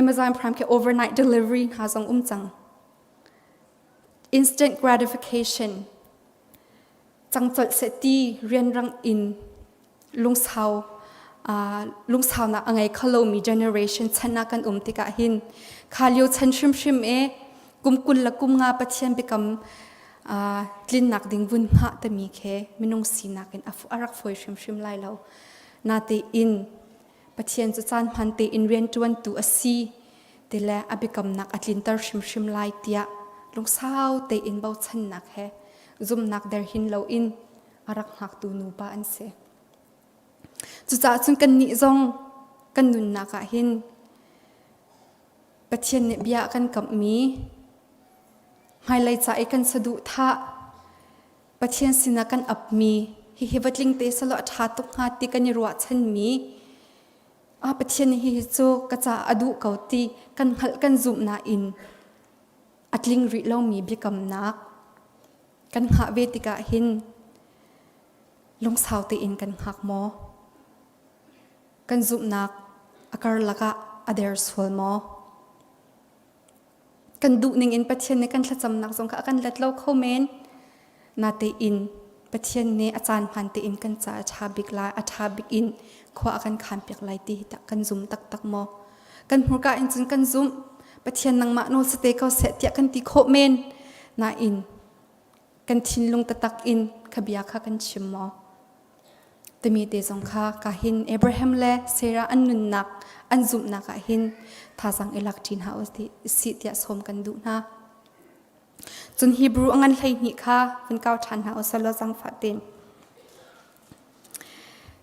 Amazon Prime khi overnight delivery hna zong um cang. Instant gratification cang colh seh ti rianrang in lungsau lungsaunak a ngei kho lomi generation chan ah kan um tikah hin kha lio chan hrimhrim e kum 20 le kum nga Pathian biakam tlinnak ding vun hngah tami khe minung sinak in a rak fawi hrimhrim lai lo natein Pathian cu caan hman tein rianṭuantu a si ti le a biakamnak a tlinter hrimhrim lai tiah lungsau tein bochannak he zumhnak der hin loin a rak hngaktu nupa an si. Cucaah cun kannih zong kan nunnak ah hin Pathian nih bia a kan kamhmi hmailei ca i kan saduhthah Pathian sinah kan apmi hihi va tling te selaw a ṭha tuk hnga ti kan i ruahchanmi ah Pathian nih hihi cu ka caah a duh ko ti kan hngalh kan zumh nain a tling rih lomi biakamnak kan hngah ve tikah hin lungsau tein kan hngak maw? Kan zumhnak a karlak ah a der sual maw? Kan duh ning in Pathian nih kan thlacamnak zong kha a kan let lo kho men. Natein Pathian nih a caan hmaan tein kan caah a ṭha bik lai, a ṭha bik in khua a kan khanpiak lai ti hi tah kan zum taktak maw? Kan hmurka in cun kan zumh. Pathian nangmah nawl si te ko seh tiah kan ti khawh men. Nain kan thinlung taktak in kha bia kha kan chim maw? Timi te zong kha ka hin Abraham le Sarah an nunnak an zumhnak ah hin thazang i lak ṭi hna u sih tiah sawm kan duh hna. Cun Hebrew a ngan 12 kha vun kau ṭhan hna u selaw zaangfah tein.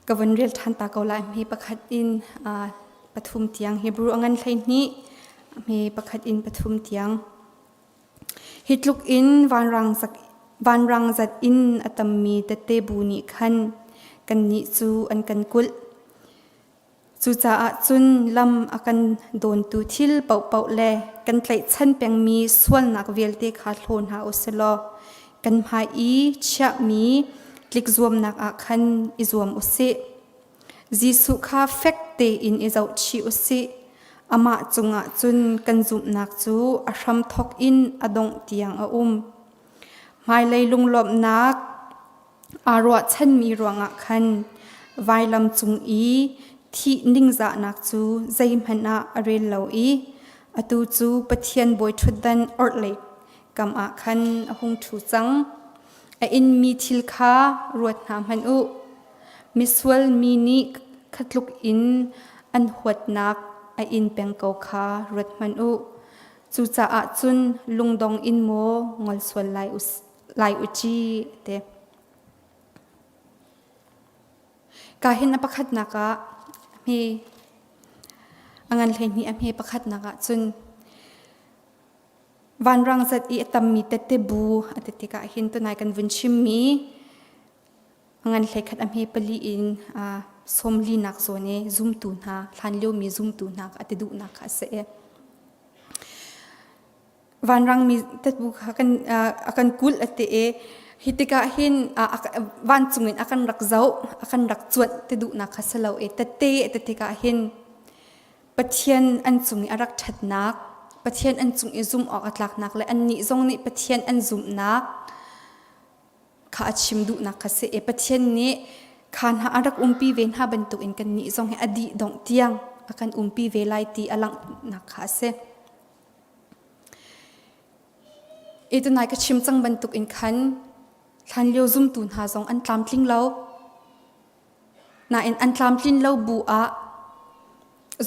Ka vun rel ṭhan ta ko lai hme pakhat in pathum tiang Hebrew a ngan 12 hme pakhat in pathum tiang. Hi tluk in vanrang, vanrang zat in a tammi tette bu nih khan kannih cu an kan kulh. Cucaah cun lam a kan dawntu thil paohpaoh le kan tlaihchan pengmi sualnak vialte kha hlaw hna u sih law kan hmai i chiahmi tlikzuamnak ah khan i zuam u sih. Jesuh kha fek tein i zohchih u sih. Amah cungah cun kan zumhnak cu a hramthawk in a dongh tiang a um. Hmailei lunglawmhnak Aa ruahchanmi ruangah khan vailam cung i thih ningzahnak cu zeihmanh ah a rel lo i atu cu Pathian bawiṭhutdan orhlei kam ah khan a hung ṭhu cang. A inmi thil kha ruat hna hmanh u. Misual mi nih kha tluk in an huatnak a in peng ko kha ruat hmanh u. Cucaah cun lungdong in maw ngol sual lai u lai u ci te. Ka hin a pakhatnak ah hme a ngan 12 a hme pakhatnak ah cun vanrang zat i a tammi tette bu a ti tikah hin tunai kan vun chimmi a ngan 11 a hme pali in sawmlinak zawn i zumtu hna hlan liomi zumtu hna a ti duhnak kha a si. Vanrangmi tatbu kha kan a kan kulh a ti i hi tikah hin vancung in a kan rak zoh a kan rak cuanh ti duhnak kha si lo i tette a ti tikah hin Pathian an cung i a rak ṭhatnak Pathian an cung i zumh awk a tlaknak le annih zong nih Pathian an zumhnak kha a chim duhnak kha si i Pathian nih kha hna a rak umpi ve hna bantukin kannih zong hi a dih dongh tiang a kan umpi ve lai ti a langhnak kha a si. I tunai ka chim cang bantuk in khan hlanlio zumtu hna zong an tlamtling lo. Nain an tlamtlin lo bu ah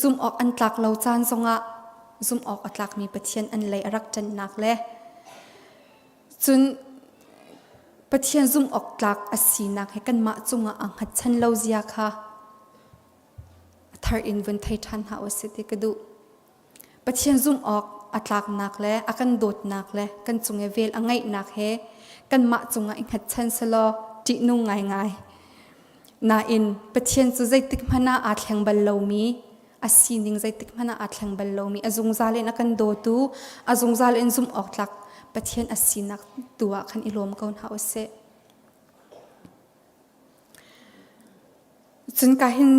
zumh awk an tlak lo caan zongah zumh awk a tlakmi Pathian an lei a rak ṭannak le cun Pathian zumh awk tlak a sinak he kanmah cungah aa hngatchan lo zia kha a thar in vun thei ṭhan hna usih ti ka duh. Pathian zumh awk a tlaknak le a kan dawtnak le kan cung i vel a ngeihnak he kanmah cungah i hngatchan selaw ṭihnung ngaingai. Nain Pathian cu zeitik hmanh ah aa thleng bal lomi, a sining zeitik hmanh ah aa thleng bal lomi, a zungzal in a kan dawtu, a zungzal in zumh awk tlak Pathian a sinak tu ah khan i lawm ko hna usih. Cun ka hin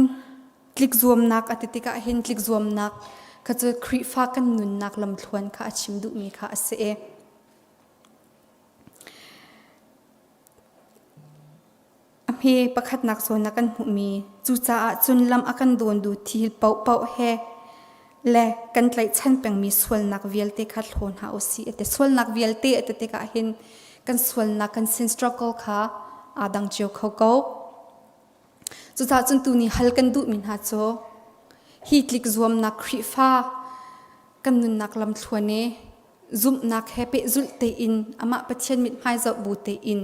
tlikzuamnak a ti tikah hin tlikzuamnak kha cu Khrihfa kan nunnak lamthluan kha a chim duhmi kha a si i a hme pakhatnak zawn ah kan hmuhmi cucaah cun lam a kan dawndu thil paohpaoh he le kan tlaihchan pengmi sualnak vialte kha hlaw hna u sih a ti. Sualnak vialte a ti tikah hin kan sualnak kan sin struggle kha aa dang cio kho ko. Cucaah cun tuni hal kan duhmi hna cu hi tlik zuamnak Khrihfa kan nunnak lamthluan i zumhnak he pehzulh tein amah Pathian mithmai zoh bu tein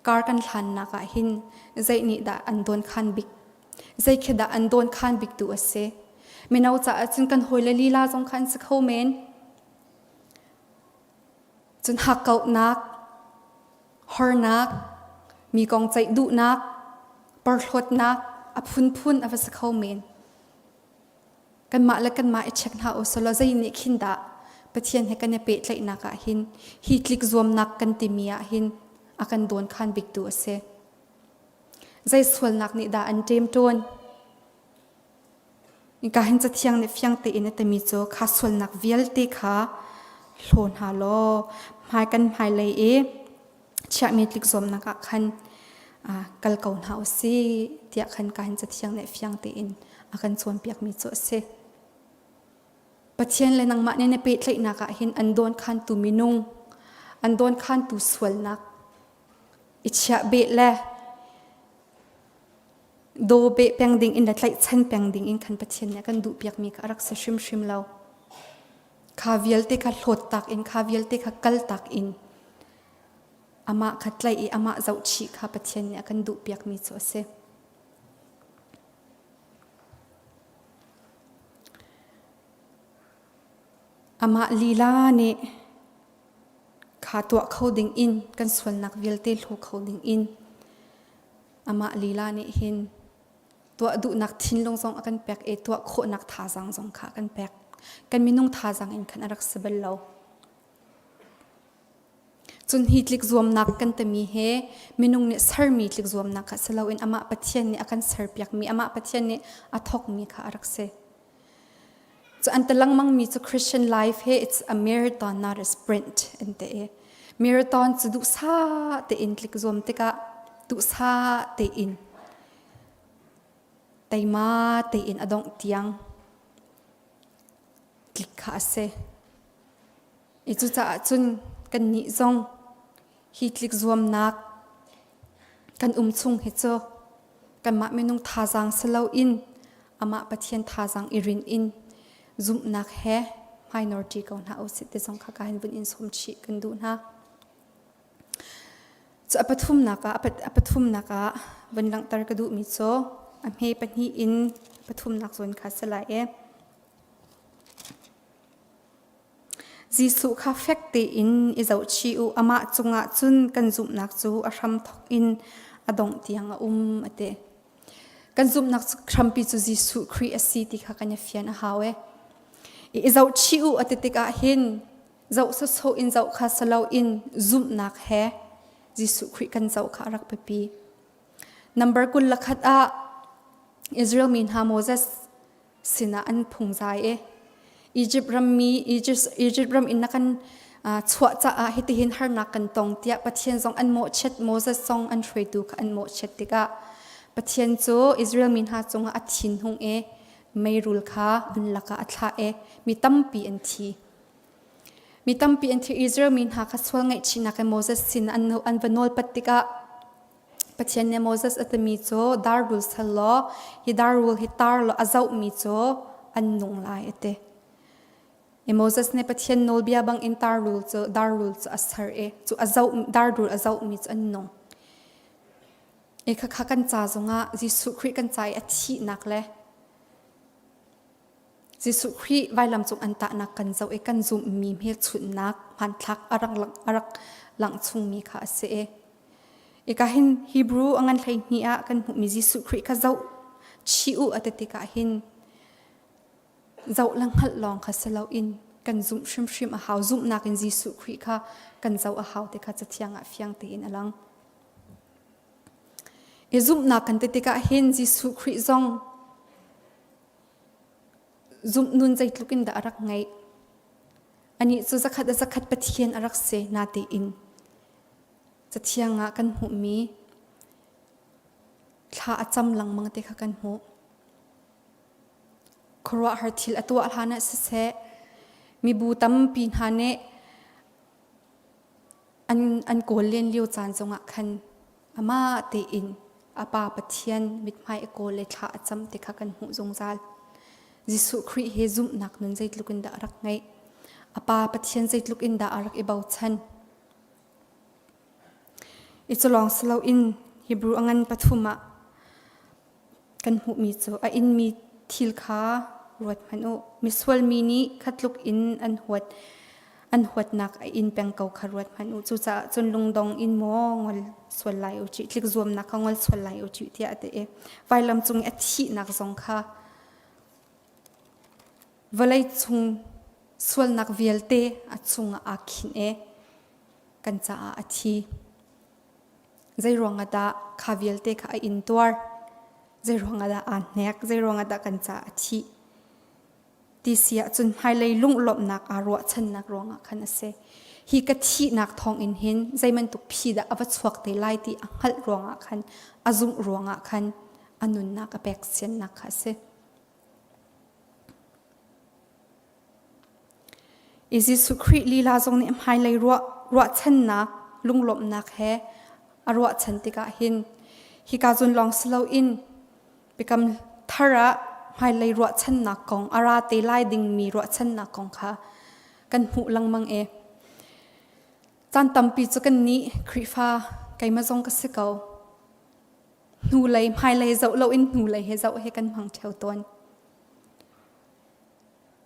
kar kan hlannak ah hin zei nih dah an dawn khan bik zei khi dah an dawn khan bik tu a si mino caah cun kan hawile lila zong kha an si kho men cun hakkauhnak hornak mi kong ceih duhnak porhlawtnak a phunphun a va si kho men kanmah le kanmah i check hna u selaw zei nih khin dah Pathian he kan i pehtlaihnak ah hin hi tlik zuamnak kan timi ah hin a kan dawn khan biktu a si. Zei sualnak nih dah an ṭem ṭawn? Ka hin cathiang nih fiang tein a timi cu kha sualnak vialte kha hlaw hna law hmai kan hmailei i chiahmi tlik zuamnak ah khan kal ko hna u sih tiah khan ka hin cathiang nih fiang tein a kan cawnpiakmi cu a si. Pathian le nangmah nih na pehtlaihnak ah hin an dawnkhantu minung, an dawnkhantu sualnak i chiah beh le daw beh peng ding in le tlaihchan peng ding in khan Pathian nih a kan duhpiakmi kha a rak si hrimhrim lo. Kha vialte kha hlawt tak in, kha vialte kha kal tak in amah kha tlaih i amah zohchih kha Pathian nih a kan duhpiakmi cu a si. Amah lila nih kha tuah kho ding in kan sualnak vialte hlaw kho ding in amah lila nih hin tuah duhnak thinlung zong a kan pek i tuah khawhnak thazaang zong kha a kan pek. Kan minung thazaang in khan a rak si bal lo. Cun hi tlik zuamnak kan timi he minung nih sermi tlik zuamnak kha si loin amah Pathian nih a kan serpiakmi, amah Pathian nih a thawkmi kha a rak si. Cu an ti lengmangmi cu Christian life he it's a marathon not a sprint an ti i marathon cu duhsah tein tlik zuam tikah duhsah tein teima tein a dongh tiang tlik kha a si. I cucaah cun kannih zong hi tlik zuamnak kan um chung hi cu kanmah minung thazaang si loin amah Pathian thazaang i rin in zumhnak he hmainawr ṭi ko hna usih ti zong kha ka hin vun in sawm chih kan duh hna. Cu a pathumnak ah a pathumnak ah vun langhter ka duhmi cu a hme pahnih in pathumnak zawn kha si lai i Jesuh kha fek tein i zohchih u, amah cungah cun kan zumhnak cu a hramthawk in a dongh tiang a um, a ti. Kan zumhnak hrampi cu Jesuh Khrih a si ti kha kan i fian a hau e. I zohchih u a ti tikah hin. Zoh sawsawh in zoh kha si loin zumhnak he Jesuh Khrih kan zoh kha a rak biapi. Number 21 ah Israel mi hna Moses sinah an phungzai i Egypt rammi Egypt ram in na kan chuah caah hitihin harnak kan tong tiah Pathian zong an mawhchiat Moses zong an hruaitu kha an mawhchiat tikah Pathian cu Israel mi hna cungah a thinhung i meirul kha an lakah a thlah i mi tampi an thi. Mi tampi an thi Israel mi hna kha sual ngaihchihnak in Moses sin an, an va nawlpat tikah Pathian nih Moses a timi cu dar rul sal law hi dar rul hi tar law a zohmi cu an nung lai a ti. I Moses nih Pathian nawlbia bangin tar rul cu dar rul cu a ser i cu a zoh dar rul a zohmi cu an nung. I khakha kan ca zongah Jesuh Khrih kan ca i a thihnak le Jesuh Khrih vailam cung an tahnak kan zoh i kan zumhmi hmelchunhnak hmanthlak a rak lang, a rak langh chungmi kha a si i Ika hin Hebrew a ngan 12 ah kan hmuhmi Jesuh Khrih kha zoh chih u a ti tikah hin zoh le hngalh lawng kha si loin kan zumh hrimhrim a hau. Zumhnak in Jesuh Khrih kha kan zoh a hau ti kha Cathiang ah fiang tein a lang. I zumhnak kan ti tikah hin Jesuh Khrih zong zumh nun zeitluk in dah a rak ngeih. Anih cu zakhat a zakhat Pathian a rak si natein Cathiang ah kan hmuhmi thla a cam lengmang te kha kan hmuh. Khuaruahhar thil a tuah hlan ah siseh, mibu tampi hna nih an, an kawl len lio caan zongah khan amah tein a Pa Pathian mithmai a kawl le thla a cam ti kha kan hmuh zungzal. Jesuh Khrih he zumhnak nun zeitluk in dah a rak ngeih. A Pa Pathian zeitluk in dah a rak i bochan. I cu lawng si loin Hebrew a ngan pathum ah kan hmuhmi cu a inmi thil kha ruat hmanh u. Misual mi nih kha tluk in an huat an huatnak a in peng ko kha ruat hmanh u. Cucaah cun lungdong in maw ngol sual lai u cih, tlik zuamnak kha ngol sual lai u cih tiah a ti i vailam cung i a thihnak zong kha vawlei chung sualnak vialte a chungah aa khinh i kan caah a thi. Zeiruang ah dah kha vialte kha a intuar? Zeiruang ah dah aa hnek? Zeiruang ah dah kan caah a thih? Ti si ahcun hmailei lunglawmhnak aa ruahchannak ruangah khan a si. Hi ka thihnak thawngin hin zeibantuk phi dah a va chuak te lai ti a hngalh ruangah khan a zumh ruangah khan a nunnak a pek siannak kha a si. I Jesuh Khrih lila zong nih hmailei ruah, ruahchannak, lunglawmhnak he a ruahchan tikah hin hika zun lawng si loin biakam thar ah hmailei ruahchannak kong a ra te lai dingmi ruahchannak kong kha kan hmuh lengmang i caan tampi cu kan nih Khrihfa keimah zong ka si ko hnulei hmailei zoh loin hnulei he zoh he kan hmang ṭheo tawn.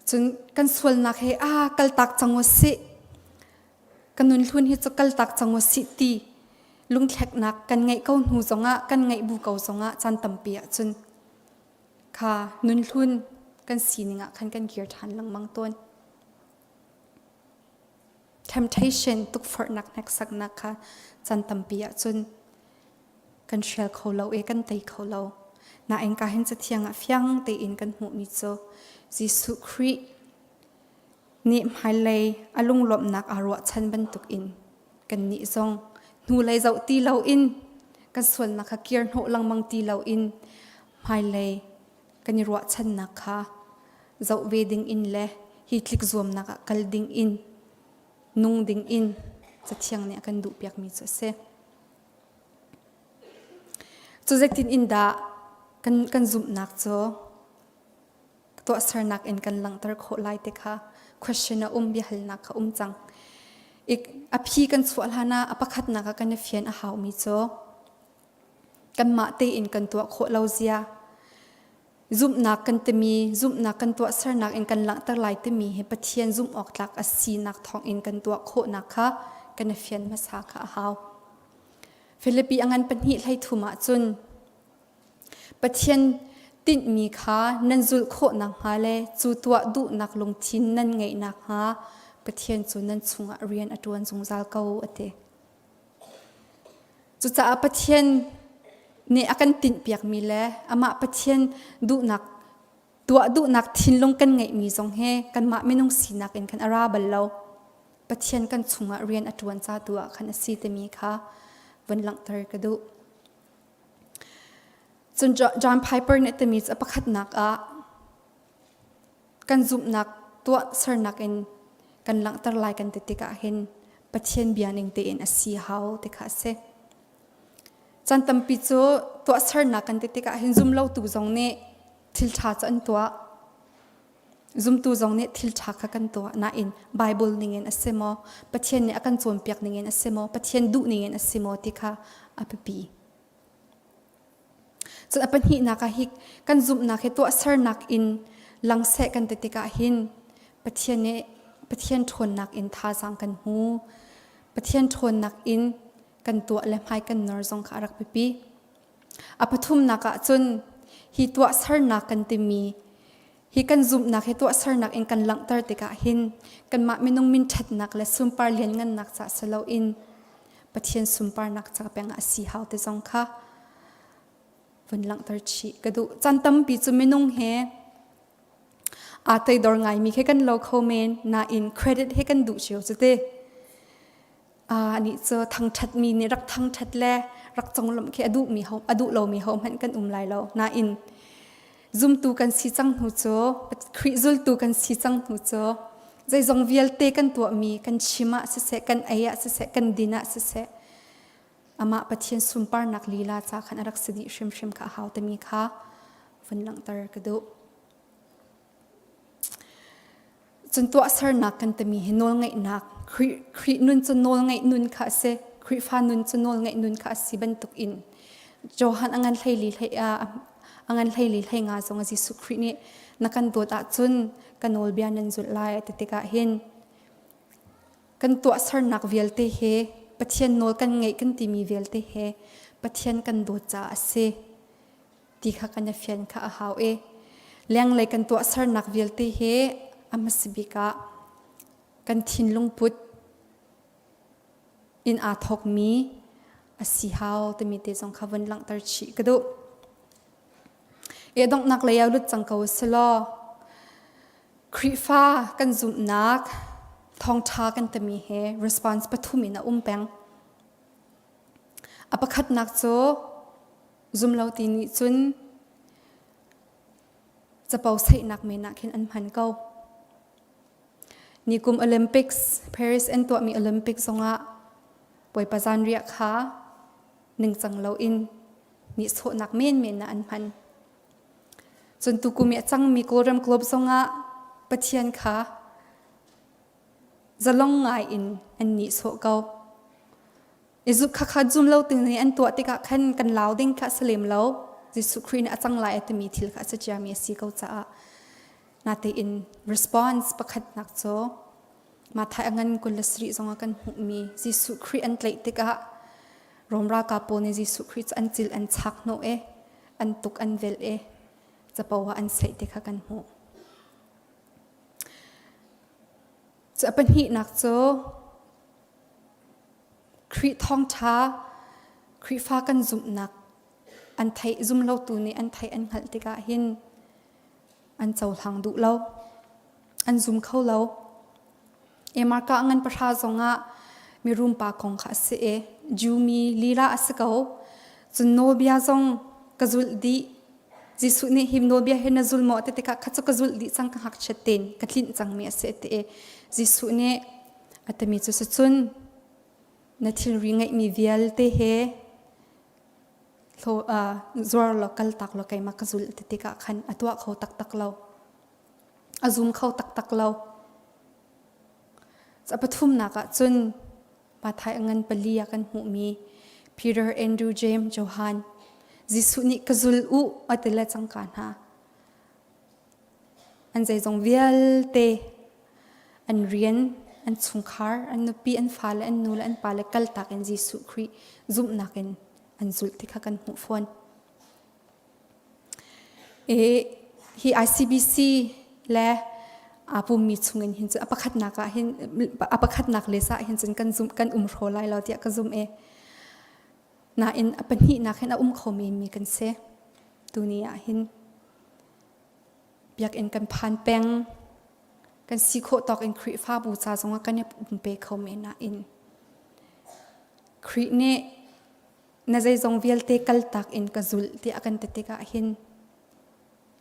Cun kan sualnak he ah kaltak cang u sih ka nun hlun hi cu kaltak cang u sih ti lungthleknak kan ngeih ko hnu zongah kan ngeih bu ko zongah caan tampi ahcun kha nun hlun kan sining ah khan kan kir ṭhan lengmang tawn. Temptation tukforhnak hneksaknak kha caan tampi ahcun kan hrial kho lo i kan tei kho lo. Nain ka hin cathiang ah fiang tein kan hmuhmi cu Jesuh Khrih nih hmailei a lunglawmhnak aa ruahchan bantukin kannih zong hnulei zoh ti loin kan sualnak kha kir hnawh lengmang ti loin hmailei kan i ruahchannak kha zoh ve ding in le hi tlik zuamnak ah kal ding in nung ding in cathiang nih a kan duhpiakmi cu a si. Cu zeitin in dah kan, kan zumhnak cu tuahsernak in kan langhter khawh lai ti kha question a um biahalnak kha um cang. I a phi kan chuah hlan ah a pakhatnak ah kan i fian a haumi cu kanmah tein kan tuah khawh lo zia zumhnak kan timi zumhnak kan tuahsernak in kan langhter lai timi hi Pathian zumh awk tlak a sinak thawngin kan tuah khawhnak kha kan i fian hmasa kha a hau. Filipi a ngan pahnih 13 ah cun Pathian tinhmi kha nan zulh khawh nakhnga le cu tuah duhnak lungthin nan ngeih nakhnga. Pathian cu nan chungah rian a ṭuan zungzal ko a ti. Cucaah Pathian nih a kan tinhpiakmi le amah Pathian duhnak tuah duhnak thinlung kan ngeihmi zong hi kanmah minung sinak in khan a ra bal lo. Pathian kan chungah rian a ṭuan ca tu ah khan a si timi kha vun langhter ka duh. Cun John Piper nih timi cu a pakhatnak ah kan zumhnak tuahsernak in kan langhter lai kan ti tikah hin Pathian bia ning tein a si hau ti kha a si. Chan tampi cu tuahsernak kan ti tikah hin zumlotu zong nih thil ṭha cu an tuah. Zumtu zong nih thil ṭha kha kan tuah. Nain Bible ningin a si maw, Pathian nih a kan cawnpiak ningin a si maw, Pathian duh ningin a si maw ti kha a biapi. Cun a pahnihnak ah hi kan zumhnak hi tuahsernak in lang seh kan ti tikah hin Pathian nih Pathian ṭhawnnak in thazaang kan hmu. Pathian ṭhawnnak in kan tuah le hmai kan nor zong kha a rak biapi. A pathumnak ah cun hi tuahsernak kan timi hi kan zumhnak hi tuahsernak in kan langhter tikah hin kanmah minung min ṭhatnak le sunpar lianngannak ca si loin Pathian sunparnak ca peng ah a si hau ti zong kha vun langhter chih ka duh. Caan tampi cu minung he aa toidor ngaimi khi kan lo kho men nain credit he kan duh cio cu te. Anih cu thangṭhatmi nih rak thangṭhat le rak conglawmh khi a duhmi ho a duh lomi ho hmanh kan um lai lo. Nain zumtu kan si cang hnu cu Khrih zultu kan si cang hnu cu zeizong vialte kan tuahmi kan chim ah siseh kan ei ah siseh kan din ah siseh amah Pathian sunparnak lila ca khan a rak si dih hrimhrim kha a hau timi kha vun langhter ka duh. Cun tuahsernak kan timi hi nawlngaihnak Khrih, Khrih nun cu nawlngaih nun kha a si. Khrihfa nun cu nawlngaih nun kha a si bantuk in Johan a ngan hleili hlei a ngan hleili hlei nga zong Jesuh Khrih nih na kan dawt ahcun ka nawlbia nan zulh lai a ti tikah hin kan tuahsernak vialte he Pathian nawl kan ngeih kan timi vialte he Pathian kan dawt caah a si. ti kha kan i fian kha a hau i lenglei kan tuahsernak vialte hi a hmasa bik ah kan thinlung put in aa thawkmi a si hau timi te zong kha vun langhter chih ka duh. E donghnak lei ah lut cang ko selaw Khrihfa kan zumhnak thawngṭha kan timi he response pathum in a um peng. A pakhatnak cu Zumlo ti nih cun capo saihnak men ah khin an hman ko. Nikum Olympics, Paris an tuahmi Olympics zongah Bawipa zanriah kha ningcang loin nihsawhnak menmen ah an hman. Cun tukum i a cangmi Kawlram Club zongah Pathian kha zalong ngai in an nihsawh ko. I khakha zum lo tu nih an tuah tikah khan kan lau ding kha a si lem lo. Jesuh Khrih nih a cang lai a timi thil kha a si ciami a si ko caah natein response pakhatnak cu Mathai a ngan 27 zongah kan hmuhmi Jesuh Khrih an tlaih tikah Rom ralkap pawl nih Jesuh Khrih cu an cil an chak hnawh i an tuk an velh i capo ah an saih ti kha kan hmuh. Cu a pahnihnak cu Khrih thawngṭha, Khrihfa kan zumhnak an theih, zumlotu nih an theih an hngalh tikah hin an cohlang duh lo. An zum kho lo. Emarka ngan pahra zongah mirum pa kong kha a si i Jew mi lila a si ko. Cun nawlbia zong ka zulh dih. Jesuh nih hi nawlbia hi na zul maw ti tikah kha cu ka zulh dih cang ka ngakchiat tein ka tlinh cangmi a si a ti i Jesuh nih A timi cu sicun na thilri ngeihmi vialte he zuar law kaltak law keimah ka zulh ti tikah khan a tuah kho taktak lo. A zum kho taktak lo. A pathumnak ah cun Mathai a ngan pali ah kan hmuhmi Peter, Andrew, James, Johan Jesuh nih ka zul u a ti le cangka hna. An zeizong vialte an rian, an chungkhar, an nupi, an fale, an nu le an pale kaltak in Jesuh Khrih zumhnak in an zulh ti kha kan hmuh fawn. E, hi ICBC le Aa pummi chungin hin cun a pakhatnak ah hin a pakhatnak les ah hin cun kan zum kan um hraw lai lo tiah ka zum e. Nain a pahnihnak hin a um kho menmi kan si. Tuni ah hin biakinn kan phan peng. Kan si khawh tawk in Khrihfabu ca zongah kan i pumpe kho men nain Khrih nih na zeizong vialte kaltak in ka zulh tiah a kan ti tikah hin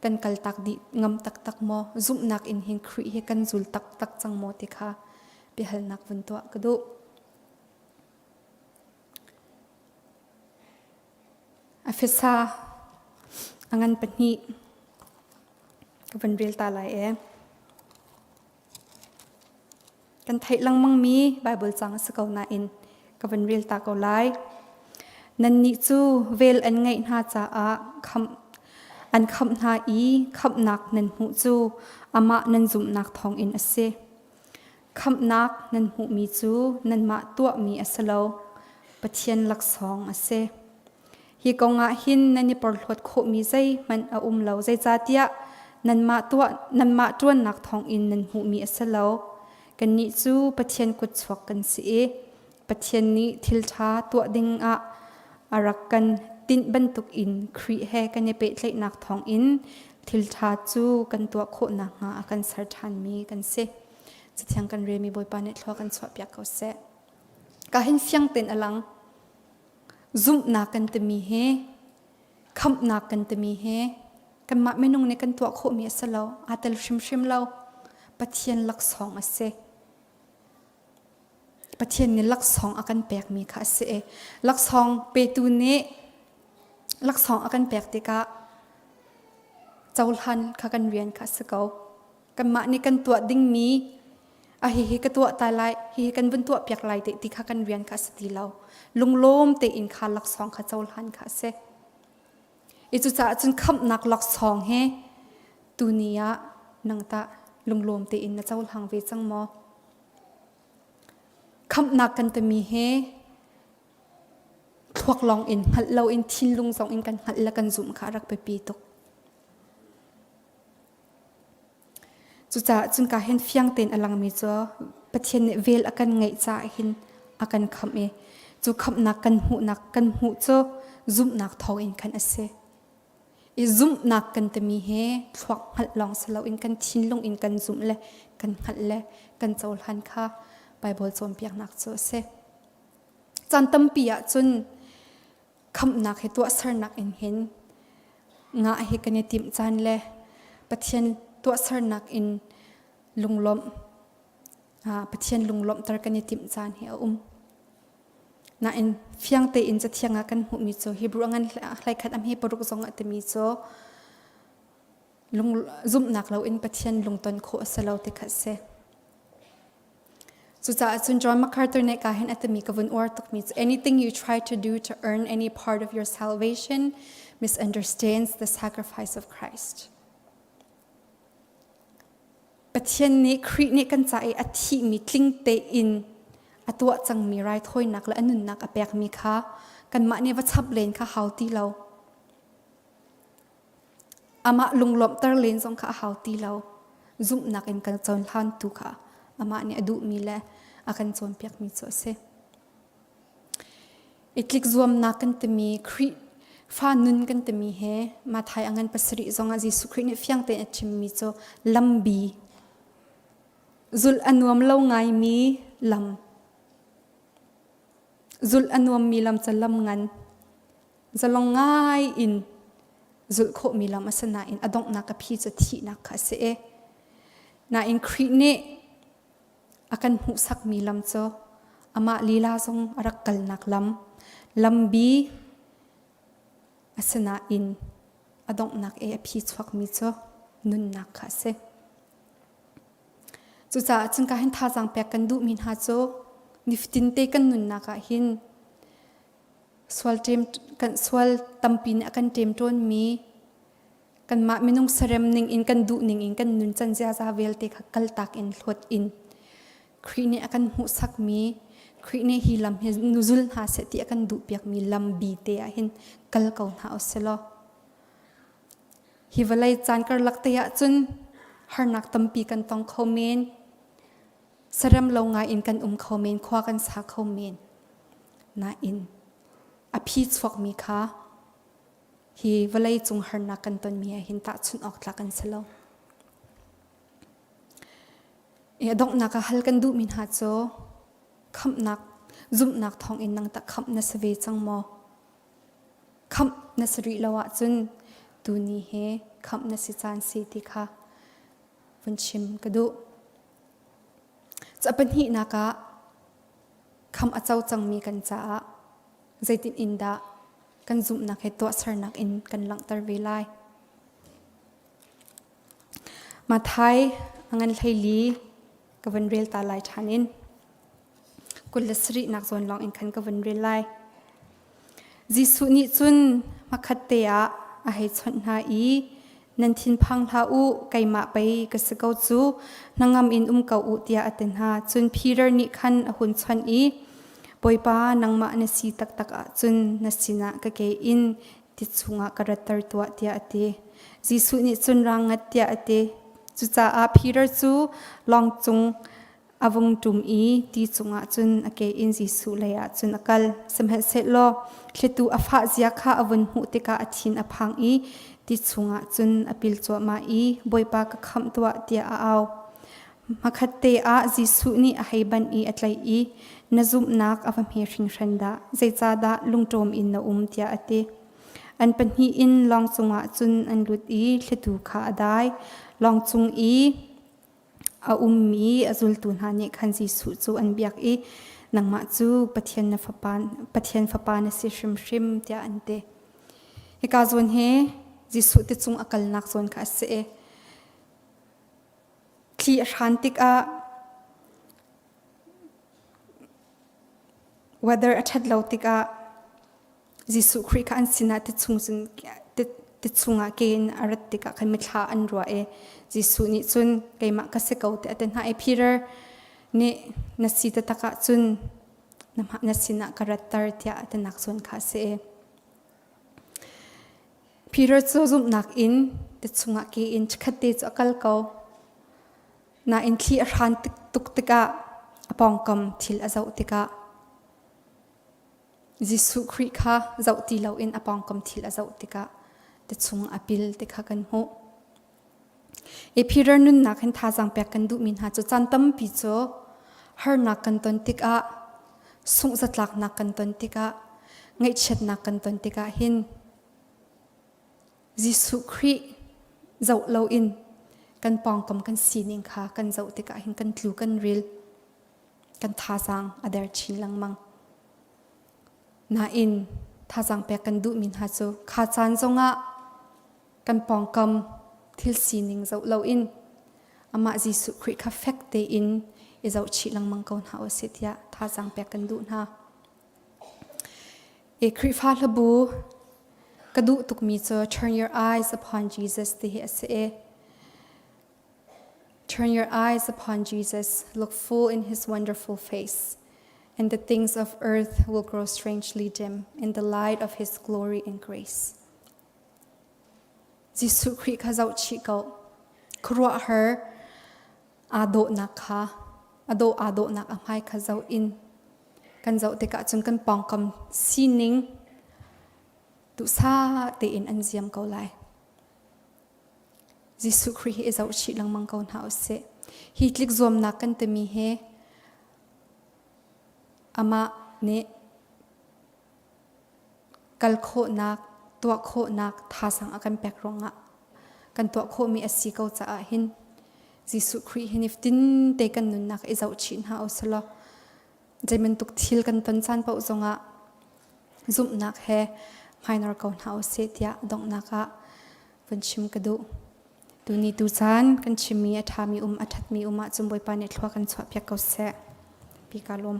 kan kaltak dih ngam taktak maw zumhnak in hin Khrih hi kan zul taktak cang maw ti kha biahalnak vun tuah ka duh. Efesa a ngan pahnih ka van rel ta lai e. Kan theih lengmangmi Baibal cang a si ko nain ka van rel ta ko lai. Nannih cu vel an ngeih hna caah khamh an khamh hna i khamhnak nan hmuh cu amah nan zumhnak thawngin a si. Khamhnak nan hmuhmi cu nanmah tuahmi a si lo, Pathian laksawng a si. Hi kong ah hin nan i porhlawt khawhmi zeihmanh a um lo, zeicahtiah nanmah tuah nanmah ṭuannak thawngin nan hmuhmi a si lo. Kannih cu Pathian kutchuak kan si i Pathian nih thil ṭha tuah ding ah a rak kan tinh bantukin Khrih he kan i pehtlaihnak thawngin thil ṭha cu kan tuah khawh nakhnga a kan ser ṭhanmi kan si. Cathiang kan relmi Bawipa nih thlua kan chuahpiak ko seh. Ka hin fiang tein a lang. Zumhnak kan timi hi khamhnak kan timi hi kanmah minung nih kan tuah khawhmi a si lo. Aa tel hrimhrim lo. Pathian laksawng a si. Pathian nih laksawng a kan pekmi kha a si i laksawng petu nih laksawng a kan pek tikah cohlan kha kan rian kha a si ko. Kanmah nih kan tuah dingmi a hihi ka tuah ta lai, hihi kan vun tuah piak lai ti kha kan rian kha a si ti lo. Lunglawm tein kha laksawng kha cohlan kha a si. I cucaah cun khamhnak laksawng hi tuni ah nang tah lunglawm tein na cohlang ve cang maw? Khamhnak kan timi hi thluak lawng in hngalh loin thinlung zong in kan hngalh le kan zumh kha a rak biapi tuk. Cucaah cun ka hin fiang tein a langmi cu Pathian nih vel a kan ngeih caah hin a kan khamh i cu khamhnak kan hmuhnak kan hmuh cu zumhnak thawngin khan a si. I zumhnak kan timi hi thluak hngalh lawng si loin kan thinlung in kan zumh le kan hngalh le kan cohlan kha Baibal cawnpiaknak cu a si. Caan tampi ah cun khamhnak hi tuahsernak in hin ngah hi kan i timh caan le Pathian tuahsernak in lunglawmh Pathian lunglawmhter kan i timh caan hi a um. Nain fiang tein cathiang ah kan hmuhmi cu Hebrew a ngan hlei khat a hme paruk zong a timi cu lung zumhnak loin Pathian lungton khawh a si lo ti kha a si. Cucaah cun John MacArthur nih ka hin a timi ka vun uar tukmi cu anything you try to do to earn any part of your salvation misunderstands the sacrifice of Christ. Pathian nih Khrih nih kan ca i a thihmi tling tein a tuah cangmi raithawinak le a nunnak a pekmi kha kanmah nih va chap len kha hau ti lo. Amah lunglawmhter len zong kha a hau ti lo. Zumhnak in kan cohlantu kha amah nih a duhmi le a kan cawnpiakmi cu a si. I tlik zuamnak kan timi Khrih fa nun kan timi he Mathai a ngan pasarih zongah Jesuh Khrih nih fiang tein a chimmi cu lambi zulh a nuam lo ngaimi lam zulh a nuammi lam cu lam ngan zalong ngai in zulh khawhmi lam a si nain a donghnak a phi cu thihnak kha a si i nain Khrih nih a kan hmuhsakmi lam cu amah lila zong a rak kalnak lam lambi asinain a donghnak i a phi chuakmi cu nunnak kha a si. Cucaah cun ka hin thazaang pek kan duhmi hna cu nifatin te kan nunnak ah hin sual ṭem kan sual tampi nih a kan ṭem ṭawnmi kanmah minung sarem ning in kan duh ning in kan nun can ziaza vialte kha kaltak in hlawt in Khrih nih a kan hmuhsakmi Khrih nih hi lam hi nuzul hna seh ti a kan duhpiakmi lam bi te ah hin kal ko hna u sih law hi vawlei caan karlak te ah cun Harnak tampi kan tong kho men. Sarem lo ngai in kan um kho men, khua kan sa kho men. Nain a phi chuakmi kha hi vawlei cung harnak kan tonmi ah hin tahchunh awk tlak an si lo. I a donghnak ah hal kan duhmi hna cu khamhnak zumhnak thawngin nang tah khamh na si ve cang maw? Khamh na si rih lo ahcun tuni hi khamh na si caan si ti kha vun chim ka duh. Ca pahnihnak ah khamh a co cangmi kan caah zeitin in dah kan zumhnak he tuahsernak in kan langhter ve lai. Mathai a ngan 14 ka vun rel ta lai ṭhan in 27 nak zawn lawng in khan ka vun rel lai. Jesuh nih cun hmakhat te ah a hei chawnh hna i nan thinphang hlah u keimah pei ka si ko cu hnangam in um ko u tiah a ti hna. Cun Peter nih khan a hun chawnh i Bawipa nangmah na si taktak ahcun na sinah ka ke in ti chungah ka ratter tuah tiah a ti. Jesuh nih cun rang ngat tiah a ti. Cucaah Peter cu lawng cung a vung ṭum i ti cungah cun a ke in Jesuh lei ah cun a kal. Sihmanhsehlaw thlitu a fah zia kha a vun hmuh tikah a thin a phang i ti chungah cun a pil cuahmah i Bawipa ka khamh tuah tiah a au. Hmakhatte ah Jesuh nih a hei banh i a tlaih i na zumhnak a va hme hringhran dah, zeicahdah lungṭawm in na um tiah a ti. An pahnih in lawng cungah cun an lut i thlitu kha a dai. Lawng cung i a ummi a zultu hna nih khan Jesuh cu an biak i nangmah cu Pathian na fapa, Pathian fapa na si hrimhrim tiah an ti. Hika zawn hi Jesuh ti cung a kalnak zawn kha a si i Thli a hran tikah weather a ṭhat lo tikah Jesuh Khrih kha an sinah ti chung cun ti chungah ke in a rat tikah khan mithla an ruah i Jesuh nih cun keimah ka si ko tiah a ti hna i Peter nih na si taktak ahcun na sinah ka ratter tiah a tinak zawn kha a si. Peter cu zumhnak in ti chungah ke in chikkhatte cu a kal ko. Nain thli a hran tuk tikah a pawngkam thil a zoh tikah Jesuh Khrih kha zoh ti loin a pawngkam thil a zoh tikah ti chung a pil ti kha kan hmuh. I Peter nunnak hin thazaang pek kan duhmi hna cu caan tampi cu harnak kan ton tikah sunghzatlaknak kan ton tikah ngaihchiatnak kan ton tikah hin Jesuh Khrih zoh loin kan pawngkam kan sining kha kan zoh tikah hin kan tlu kan ril kan thazaang a der chin lengmang. Nain thazaang pek kan duhmi hna cu kha caan zongah kan pawngkam thil sining zoh loin amah Jesuh Khrih kha fek tein i zohchih lengmang ko hna usih tiah thazaang pek kan duh hna. I Khrihfa hlabu ka duh tukmi cu Turn Your Eyes Upon Jesus ti hi a si i Turn your eyes upon Jesus, look full in his wonderful face, and the things of earth will grow strangely dim in the light of his glory and grace. Jesuh Khrih kha zohchih ko. Khuaruahhar aa dawhnak kha a dawh aa dawhnak a hmai kha zoh in kan zoh tikah cun kan pawngkam sining duhsah tein an ziam ko lai. Jesuh Khrih hi i zohchih lengmang ko hna usih. Hi tlik zuamnak kan timi hi amah nih kal khawhnak, tuah khawhnak thazaang a kan pek ruangah kan tuah khawhmi a si ko caah hin Jesuh Khrih hi nifatin te kan nunnak i zohchih hna usih zei bantuk thil kan ton caan paoh zongah zumhnak he hmainor ko hna usih tiah donghnak ah vun chim ka duh. Tuni tu caan kan chimmi a ṭhami um a ṭhatmi um ahcun Bawipa nih thlua kan chuahpiak ko seh. Pi ka lawm.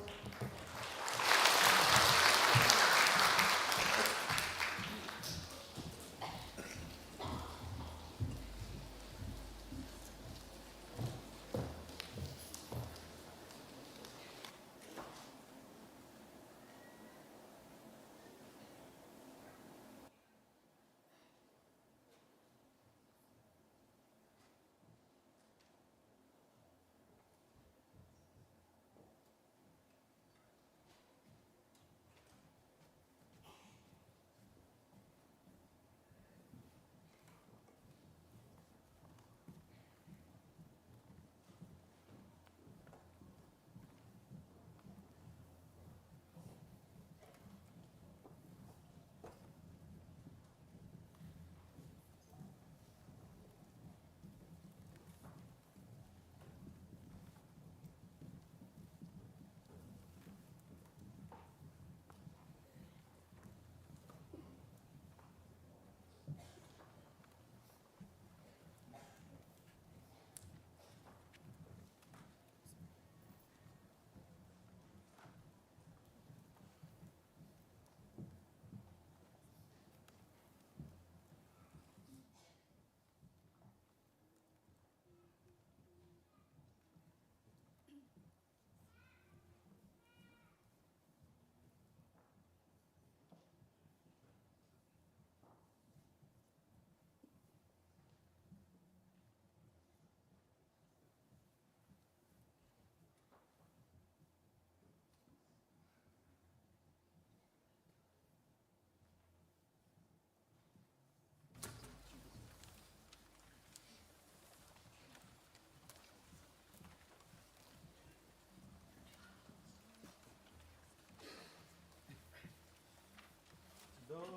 Dawt,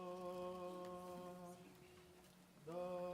dawt.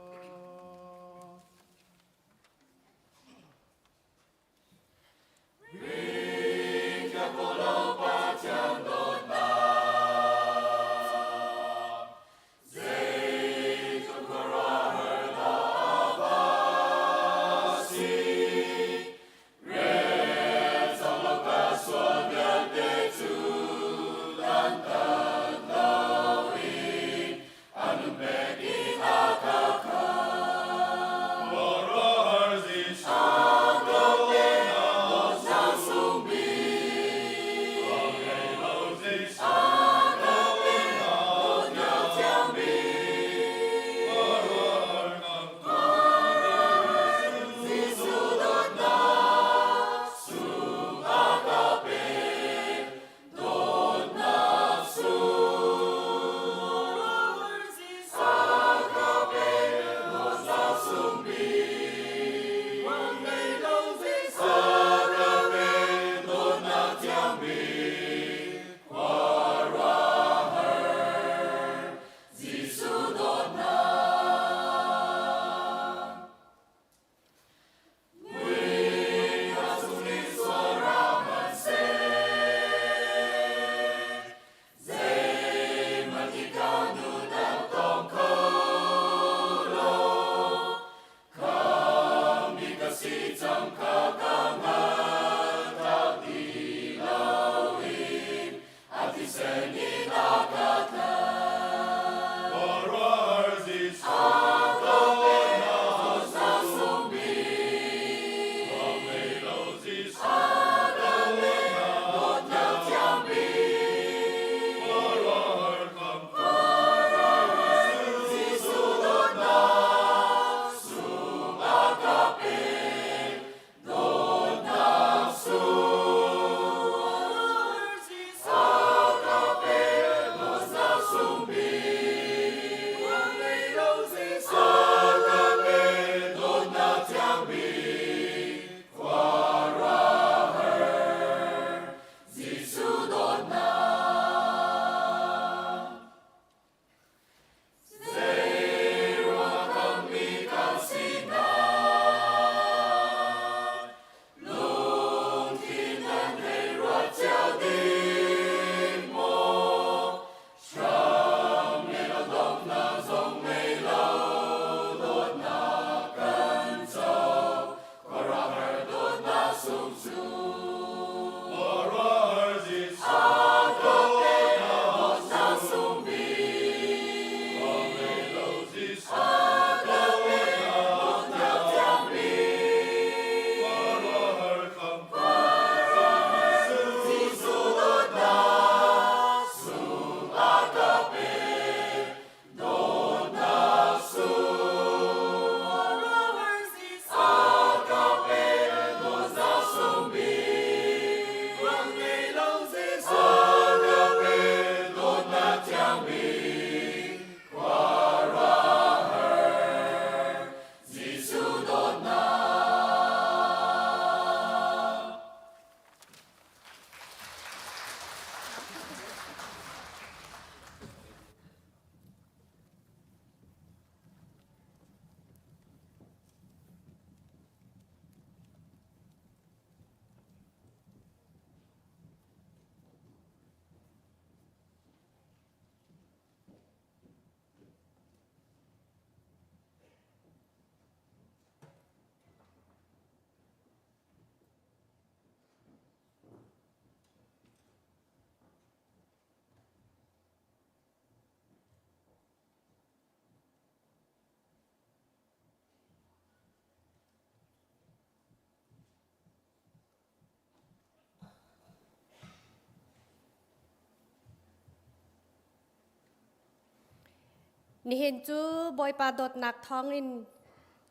Nihin cu Bawipa dawtnak thawngin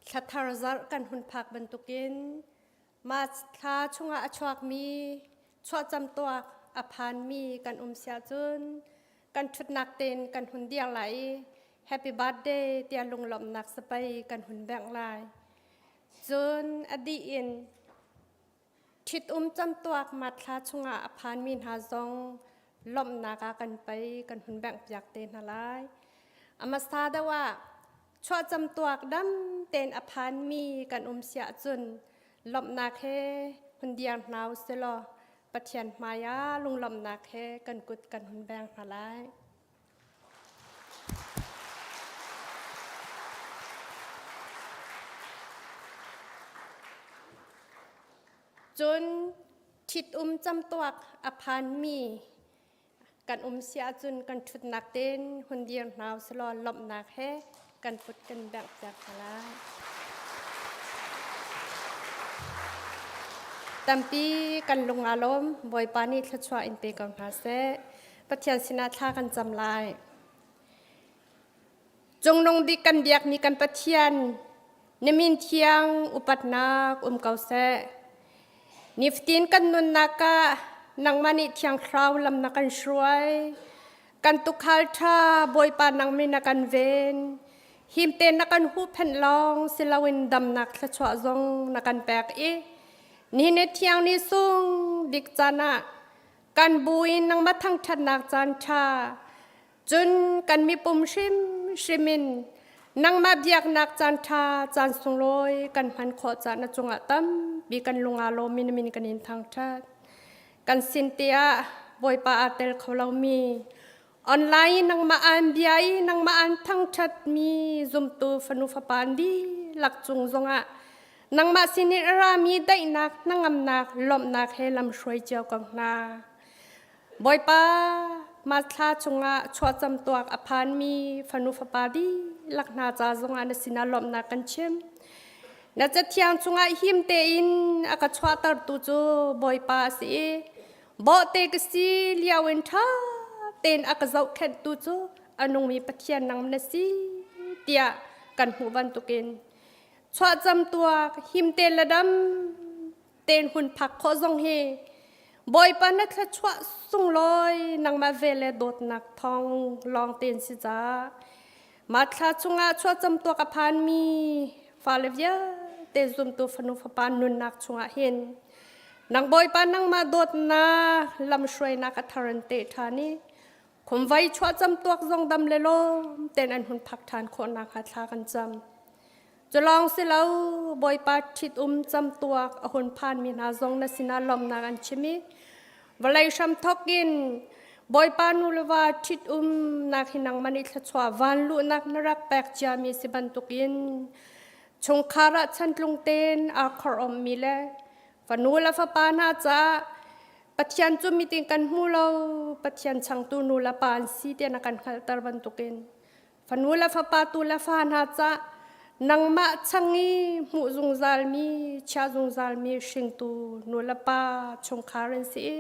thlathar zarh kan hun phak bantukin March thla chungah a chuakmi chuahcam tuak a phanmi kan um siah cun kan ṭhutnak tein kan hun dir lai i happy birthday tiah lunglawmhnak sapai kan hun bengh lai. Cun a dih in ṭhitum camtuak March thla chungah a phanmi hna zong. lawmhnak ah kan pei kan hun bengh piak te hna lai. A hmasa deuh ah chuahcam tuak dam tein a phanmi kan um siah cun lawmhnak he hun diar hna u silaw Pathian hmai ah lunglawmhnak he kan kut kan hun beng hna lai. Cun ṭhitum camtuak a phanmi kan um si ahcun kan ṭhutnak tein hun dir hna usih lawmhnak he kan kut kan bengh piak hna lai. Tampi kan lung aa lawm. Bawipa nih thluachuah in pe ko hna seh. Pathian sinah thla kan cam lai. Cungnung bik kan biakmi kan Pathian na min thiang upatnak um ko seh. Nifatin kan nunnak ah nangmah nih thiang thlarau lam na kan hruai. Kan tukhal ṭha Bawipa nang min na kan ven. Himte na kan huhphenh lawng si loin damnak thluachuah zong na kan pek i nihin ni thiang ni sung bik caan ah kan bu in nangmah thangṭhatnak caan ṭha Cun kan mipum hrimhrim in nangmah biaknak caan ṭha caan sunglawi kan hman khawh caah na cungah tampi kan lung aa lawm i na min kan in thangṭhat. Kan sin tiah Bawipa aa tel kho lomi online in nangmah aan bia i nangmah aan thangṭhatmi zumtu fanu fapa an dihlak cung zongah nangmah sinin a rami daihnak hnangamnak lawmhnak he lamhruai cio ko hna. Bawipa, mah thla chungah chuahcam tuak a phanmi fanu fapa dihlak hna ca zongah na sinah lawmhnak kan chim. Na cathiang chungah him tein a ka chuahtertu cu Bawipa a si i bawhte ka si lio in ṭha tein a ka zohkhenhtu cu a nungmi Pathian nang na si tiah kan hmuh bantukin chuahcam tuak him te le dam tein hun phak khawh zong hi Bawipa na thluachuah sunglawi nangmah ve le dawtnak thawng lawng tein si ca mah thla chungah chuahcam tuak a phanmi fale vialte zumtu fanu fapa nunnak chungah hin nang Bawipa nangmah dawtnak lamhruainak a thar in te ṭhan i khumvai chuahcam tuak zong dam le lawm tein an hun phak ṭhan khawh nakhnga thla kan cam. Culawng si lo Bawipa ṭhitum camtuak a hun phanmi hna zong na sinah lawmhnak an chim i vawlei hramthawk in Bawipa nu le va ṭhitumnak hi nangmah nih thluachuah vanluhnak na rak pek ciami si bantukin chungkhar ah chantlung tein aa khor-ommi le fanu le fapa hna caah Pathian cu mitin kan hmu lo Pathian changtu nu le pa an si tiah na kan hngalhter bantukin Fanu le fapa tu le fa hna cah nangmah chang i hmuh zungzalmi chia zungzalmi hringtu nu le pa chungkhar an si i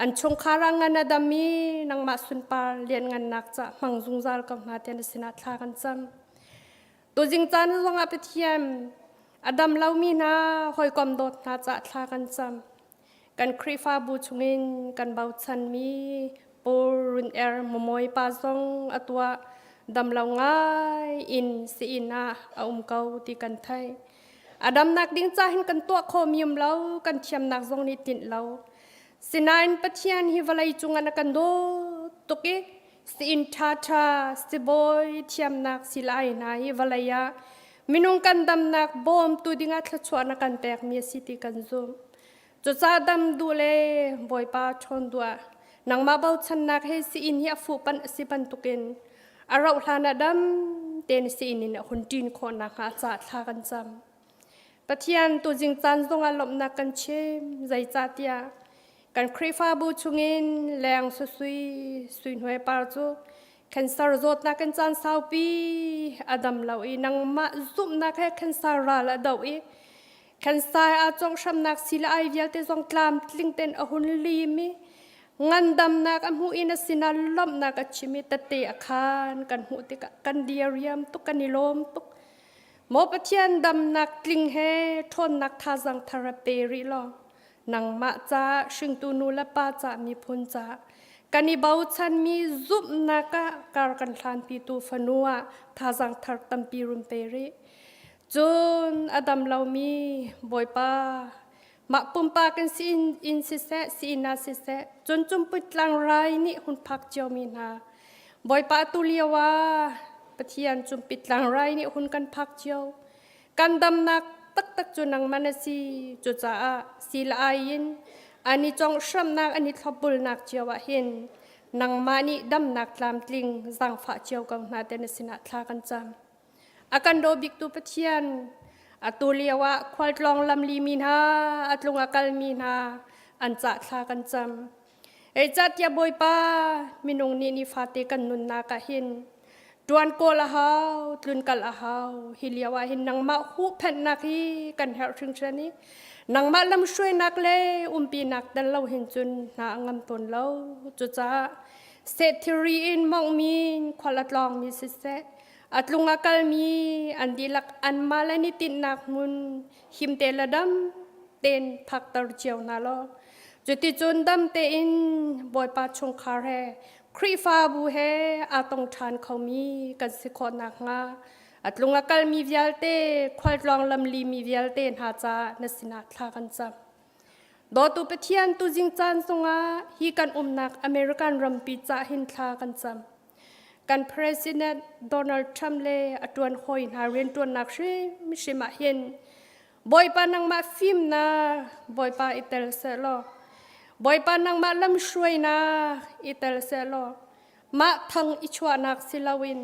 an chungkhar ah ngan a dam i nangmah sunpar lianngannak cah hmang zungzal ko hna tiah na sinah thla kan cam. Tuzing caan zongah Pathian a dam lomi hna hawikom dawt hna cah thla kan cam. Kan Khrihfabu chungin kan bochanmi Paul Run Er Momoy pa zong a tuah damlo ngai in siin ah a um ko ti kan theih. A damnak ding ca hin kan tuah khawmi um lo, kan thiamnak zong nih tinh lo. Sinain Pathian hi vawlei cungah na kan dawt tuk i siin ṭhaṭha sibawi thiamnak silai hna hi vawlei ah minung kan damnak bawmtu dingah thluachuah na kan pekmi a si ti kan zumh. Cucaah dam duh le Bawipa ṭhawn duh ah nangmah bochannak he siin hi a fuhpanh a si bantukin a rauh hlan ah dam tein siin in a hun ṭin khawh nakhnga a caah thla kan cam. Pathian tuzing caan zongah lawmhnak kan chim zeicahtiah kan Khrihfabu chungin leng susui sui hnuai par cu cancer zawtnak in caan saupi a dam lo i nangmah zumhnak he cancer ral a doh i cancer aa conghramnak si le ai vialte zong tlamtling ten a hun lim i ngandamnak a hmuh i na sinah lawmhnak a chim i tete a khan kan hmuh tikah kan diriam tuk kan i lawm tuk Maw Pathian damnak tling he ṭhawnnak thazaang thar a pe rih law nangmah ca hringtu nu le pa ca miphun ca kan i bochanmi zumhnak ah kar kan hlanpitu fanu ah thazaang thar tampi run pe rih. Cun a dam lomi Bawipa. Mah pumpak in si in siseh, si inn ah siseh, cun cumput tlangrai nih hun phak ciomi hna. Bawipa tu lio ah Pathian cumpit tlangrai nih hun kan phak cio. Kan damnak taktak cu nangmah na si. Cucaah si le ai in an i congh hramnak an i thlopbulnak cio ah hin nangmah nih damnak tlamtling zaangfah cio ko hna te na sinah thla kan cam. A kan daw biktu Pathian, atu lio ah khualtlawng lamli mi hna, a tlung a kalmi hna an cah thla kan cam. Zeicahtiah Bawipa, minung nih nifate kan nunnak ah hin ṭuan kawl a hau, tlunkal a hau. Hi lio ah hin nangmah huhphenhnak hi kan herh hringhran i nangmah lamhruainak le umpinak tel lo hin cun hna a ngam tawn lo. Cucaah seh thilri in mawnghmi khual a tlawngmi siseh, a tlung a kalmi an dihlak anmah le an i tinhnak hmun himte le dam tein phakter cio hna law cuticun dam tein Bawipa chungkhar he Khrihfabu he aa tong ṭhan khomi kan si khawh nakhnga a tlung a kalmi vialte khualtlawng lamlimi vialte hna caah na sinah thla kan cam. Dawtu Pathian tuzing caan zongah hi kan umnak American rampi cah hin thla kan cam. Kan President Donald Trump le a ṭuan hawi hna rianṭuannak hrimhrim ah hin Bawipa nangmah fimnak Bawipa i tel sehlaw Bawipa nangmah lamhruainak i tel sehlaw mah thang i chuahnak si loin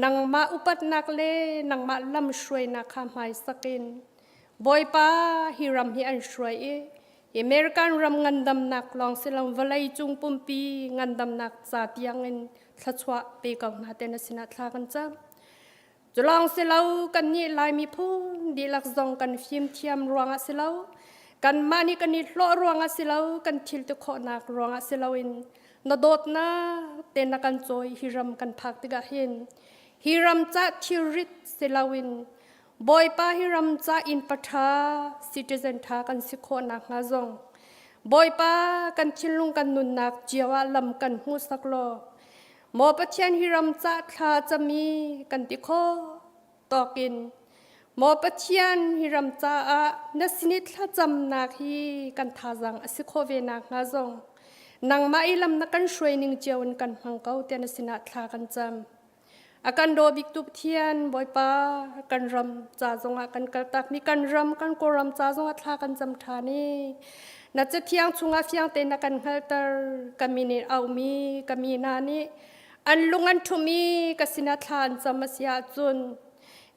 nangmah upatnak le nangmah lamhruainak kha hmaisak in Bawipa hi ram hi an hruai i American ram ngandamnak lawng si lo vawlei cung pumpi ngandamnak ca tiangin thluachuah pe ko hna te na sinah thla kan cam. Culawng si lo kan nih Lai miphun dihlak zong kan fimthiam ruangah si lo kanmah nih kan i hlawh ruangah si lo kan thil ti khawhnak ruangah si loin na dawtnak te na kan cawi hi ram kan phak tikah hin hi ram ca thilrit si loin Bawipa hi ram ca inn paṭha citizen ṭha kan si khawh nakhnga zong Bawipa kan thinlung kan nunnak cio ah lam kan hmuhsak law Maw Pathian hi ram ca thla cami kan ti khawh tawkin Maw Pathian hi ram caah na sin i thlacamnak hi kan thazaang a si khawh ve nakhnga zong nangmah i lam na kan hruai ning cio in kan hmang ko tiah na sinah thla kan cam. A kan daw biktu Pathian Bawipa kan ram ca zongah kan kaltakmi kan ram kan Kawlram ca zongah thla kan cam ṭhan i na cathiang chungah fiang tein na kan hngalhter ka min in aumi ka mi hna nih an lung an ṭhum i ka sinah thla an cam a si ahcun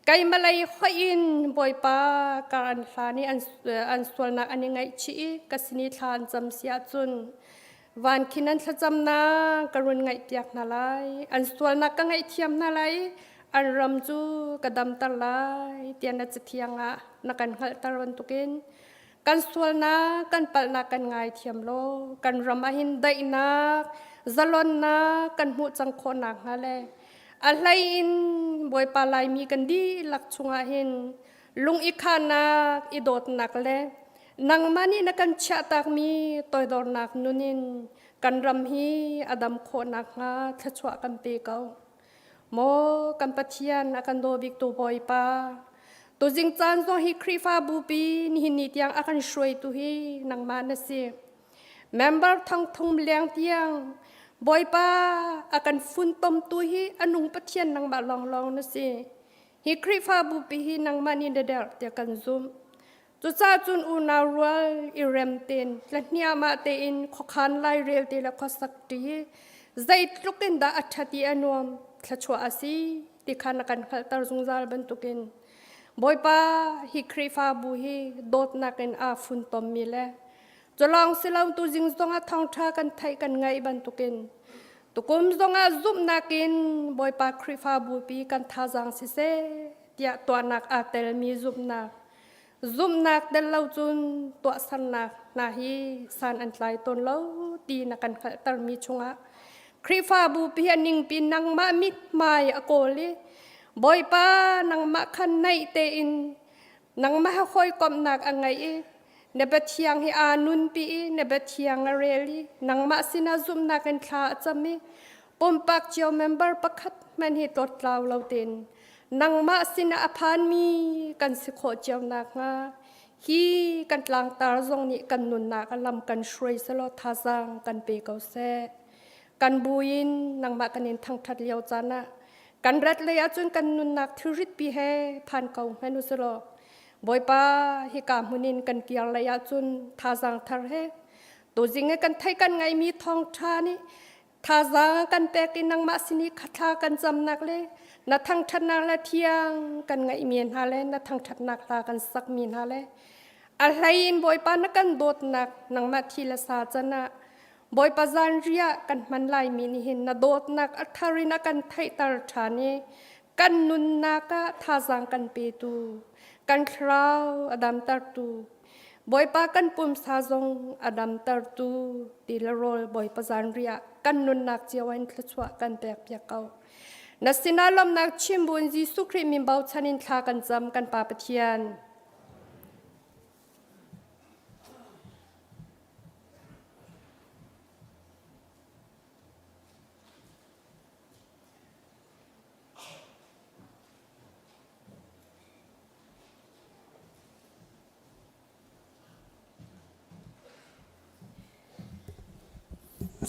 keimah lei hoih in Bawipa kar an hlan i an sualnak an i ngaihchih i ka sin i thla an cam si ahcun Van khin an thlacamnak ka run ngaihpiak hna lai. An sualnak ka ngaihthiam hna lai. An ram cu ka damter lai tiah na cathiang ah na kan hngalhter bantukin kan sualnak kan palhnak kan ngaithiam law kan ram ah hin daihnak zalonnak kan hmuh cang khawh nakhnga le a hlei in Bawipa Laimi kan dihlak chungah hin lung i khahnak i dawtnak le Nangmah nih na kan chiahtakmi toidornak nun in kan ram hi a dam khawh nakhnga thluachuah kan pe ko. Maw kan Pathian a kan daw biktu Bawipa, tuzing caan zong hi Khrihfabu pi nihin ni tiang a kan hruaitu hi nangmah na si. Member thongthum leng tiang Bawipa a kan funtomtu hi a nung Pathian nangmah lawnglawng na si. Hi Khrihfabu pi hi nangmah nih na derh tiah kan zumh. Cucaah cun unau rual i rem tein tlahniahmah tein khuakhan lairel te le khuasak ṭi hi zeitluk in dah a ṭhat i a nuam thluachuah a si ti kha na kan hngalhter zungzal bantukin Bawipa hi Khrihfabu hi dawtnak in aa funtommi le culawng si lo tuzing zongah thawngṭha kan theih kan ngaih bantukin tukum zongah zumhnak in Bawipa Khrihfabu pi kan thazaang siseh tiah tuahnak aa telmi zumhnak zumhnak tel lo cun tuahsernak hna hi san an tlai tawn lo ti na kan hngalhtermi chungah Khrihfabu pi a ningpi nangmah mithmai a kawl i Bawipa nangmah khan naih tein nangmah hawikomhnak a ngei i na biathiang hi aa nunpi i na biathiang a rel i nangmah sinah zumhnak in thla a cam i pumpak cio member pakhat hmanh hi tlawttlau lo tein nangmah sinah a phanmi kan si khawh cio nakhnga. Hi kan tlangtar zong nih kan nunnak a lam kan hruai selaw thazaang kan pe ko seh. Kan buin nangmah kan in thangṭhat lio caan ah kan rat lei ahcun kan nunnak thilrit pi he phan ko hmanh u selaw Bawipa hika hmun in kan kir lei ahcun thazaang thar he tuzing i kan theih kan ngaimi thawngṭha nih Thazaang kan pek i nangmah sin i thla kan camnak le na thangṭhatnak le thiang kan ngaihmi hna le na thangṭhatnak hla kan sakmi hna le a hlei in Bawipa na kan dawtnak nangmah thi le sa can ah Bawipa zanriah kan hman laimi nih hin na dawtnak a thar in a kan theihter ṭhan i kan nunnak ah thazaang kan petu kan thlarau a damtertu Bawipa kan pumsa zong a damtertu ti le rawl Bawipa zanriah kan nunnak cio in thluachuah kan pek piak ko. Na sinah lawmhnak chim buin Jesuh Khrih min bochan in thla kan cam kan Pa Pathian.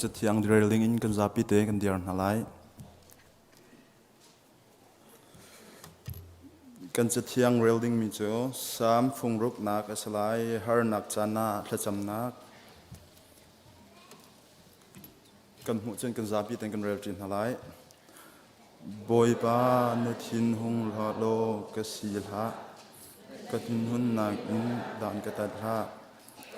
Cathiang rel ding in kan zapi te kan dir hna lai. Kan cathiang rel dingmi cu Salm fungruknak a si lai, harnak caan ah thlacamnak. Kan hmuh cun kan zapi ten kan rel ṭi hna lai. Bawipa na thin hung hlah law ka si hlah. Ka thinhunnak in dan ka tat hlah.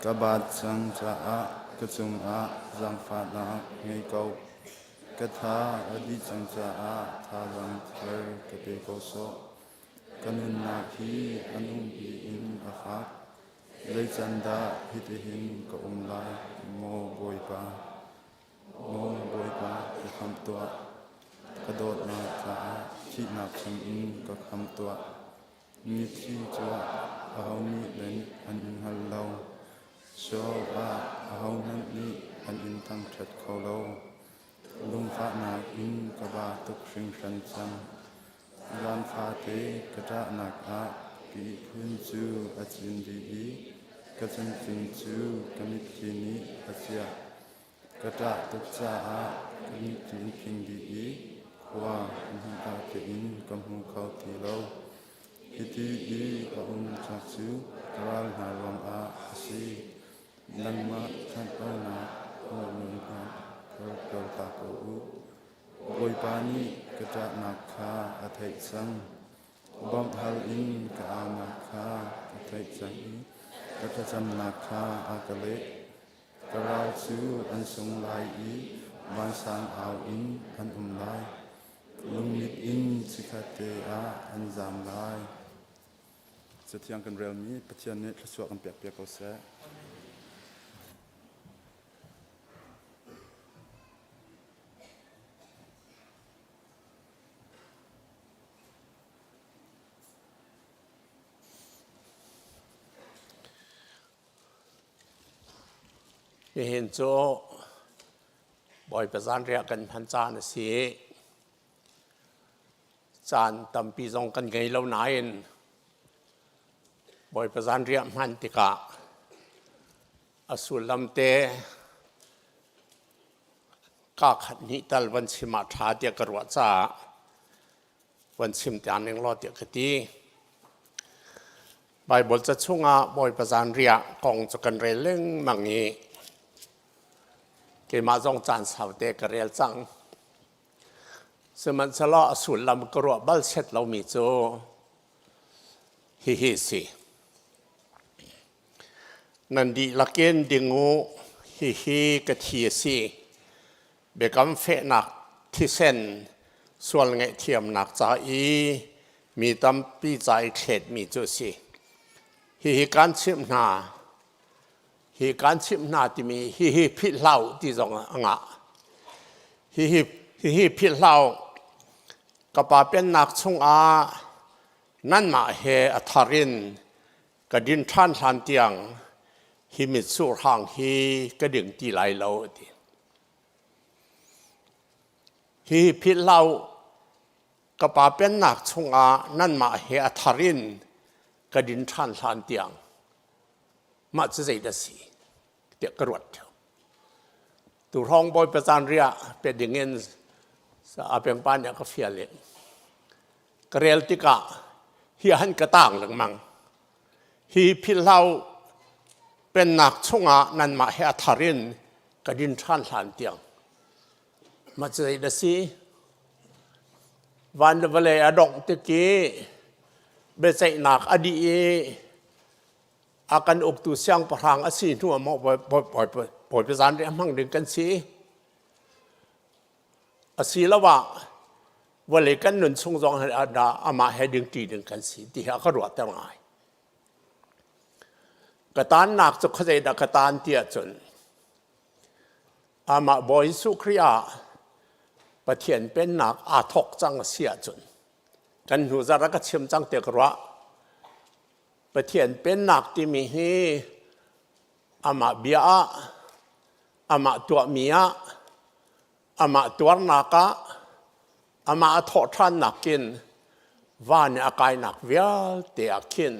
Ka baat cang caah ka cungah zaangfahnak ngei ko. Ka tha a dih cang caah thazaang thar ka pe ko sawh. Ka nunnak hi a nungpi in a fak. Zeicandah hitihin ka um lai, maw Bawipa? Maw Bawipa, ka khamh tuah. Ka dawtnak caah thihnak chungin ka khamh tuah. Mithi cu aho nih len an in hngal lo. Sheol ah ahohmanh nih an in thangṭhat kho lo. Lungfahnak in ka ba tuk hringhran cang. Zan fate ka ṭahnak ah ka ihkhun cu a cin dih i ka cungcing cu ka mitthli nih a ciah. Ka ṭah tuk caah ka mitthli an phing dih i khua hmunhma tein ka hmu kho ti lo. Hiti i a um cak cu ka ral hna ruangah a si. Nangmah ṭhatlonak hmuhmi hna kha kaltak ko u. Bawipa nih ka ṭahnak kha a theih cang. Bawmh hal in ka aunak kha a theih cang i ka thlacamnak kha a ka leh. Ka ral cu an sung lai i vansang au in an um lai. Lungmit in chikkhatte ah an zam lai. Cathiang kan relmi Pathian nih thluachuah kan pekpiak ko seh. Nihin cu Bawipa zanriah kan hman caan a si. Caan tampi zong kan ngei lo nain Bawipa zanriah hman tikah a sullam te kaa khat hnih tal van chim ah ṭha tiah ka ruah caah van chim ta ning law tiah ka ti. Baibal ca chungah Bawipa zanriah kong cu kan rel lengmang i keimah zong caan saute ka rel cang. Sihmanhsehlaw a sullam ka ruah bal set lomi cu hihi si. Nan dihlak in ding u, hihi ka thi a si. Biakam fehnak thisen sual ngaihthiamnak ca i mi tampi ca i thletmi cu a si. Hihi kaan chimh hna, hi kaan chimh hna timi hihi philh hlah u ti zong a ngah. Hihi, hihi philh hlah u. Ka pa pennak chungah nanmah he a thar in ka din ṭhan hlan tiang hi mitsur hang hi ka ding ti lai lo a ti. Hi philh hlah u, ka pa pennak chungah nanmah he a thar in ka din ṭhan hlan tiang. Mah cu zeidah si tiah ka ruat theo. Tu hrawng Bawipa caan riah pe ding in a pengpa nih a ka fial i ka rel tikah hi han ka tang lengmang. Hi philhlo pennak chungah nanmah he a thar in ka din ṭhan hlan tiang. Mah cu zeidah si? Van le vawlei a dongh tik i biaceihnak a dih i a kan uktu siangpahrang a si hnu ah maw Bawipa zanriah hmang ding kan si? Asiloah vawlei kan nun chung zong ah dah amah he dingṭi ding kan si ti hi a ka ruahter ngai. Ka taannak cu khuazei dah ka taan ti ahcun amah Bawi Jesuh Khrih ah Pathian pennak aa thawk cang a si ahcun kan hnu zarh ah ka chim cang tiah ka ruah. Pathian pennak timi hi amah bia ah, amah tuahmi ah, amah tuarnak ah, amah a thawhṭhannak in van i a kainak vialte ah khin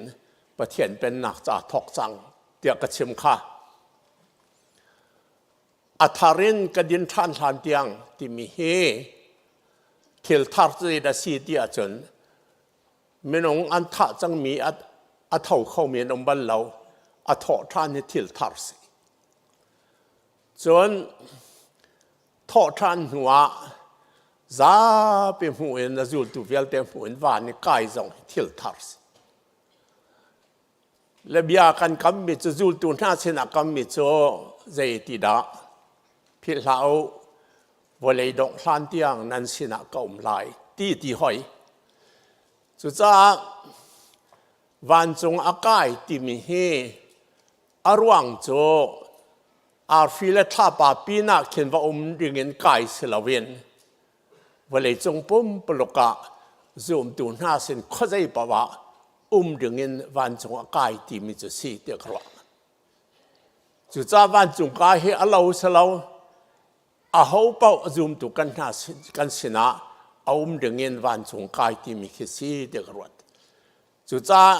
Pathian pennak ca thawk cang tiah ka chim kha. A thar in ka din ṭhan hlan tiang timi hi thil thar cu zeidah a si ti ahcun minung an thah cangmi a tho khomi an um bal lo a thawh ṭhan hi thil thar si cun thawh ṭhan hnu ah zapi hmuh in a zultu vialte hmuh in van i kai zong hi thil thar si le bia kan kammi cu zultu hna sinah kammi cu zei ti dah philh hlah u vawlei dongh hlan tiang nan sinah ka um lai ti ti hoi. Cucaah vancung a kai timi hi a ruang cu arfi le thlapa pinah khin va um dingin kai si loin vawleicung pumpuluk ah zumtu hna sin khuazei paoh ah um dingin vancung a kai timi cu si tiah ka ruah. Cucaah vancung kai hi a lo si lo aho paoh zumtu kan hna kan sinah a um dingin vancung kai timi khi si tiah ka ruat. Cucaah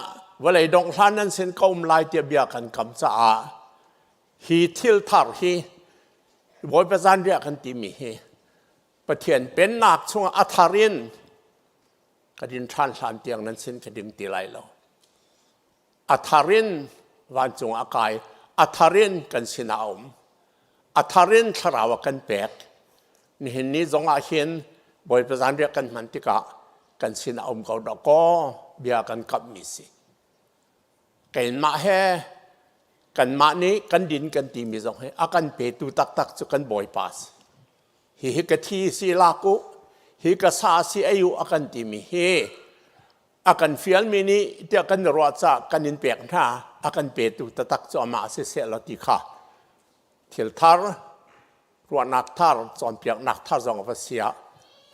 vawlei dongh hlan nan sin ka um lai tiah bia kan kam caah hi thil thar hi Bawipa zanriah kan timi hi Pathian pennak chungah a thar in ka din ṭhan hlan tiang nan sin ka ding ti lai lo. A thar in vancung a kai, a thar in kan sinah a um, a thar in thlarau a kan pek. Nihin ni zong ah hin Bawipa zanriah kan hman tikah kan sinah um ko dah kaw bia kan kamhmi si. Keimah he kanmah nih kan din kan timi zong hi a kan petu taktak cu kan Bawipa si. Hihi ka thi si lak u, hi ka sa si ei u a kan timi hi a kan fialmi nih tiah kan i ruah caah kan in pek hna a kan petu taktak cu amah si seh law ti kha thil thar ruahnak thar cawnpiaknak thar zong va si ah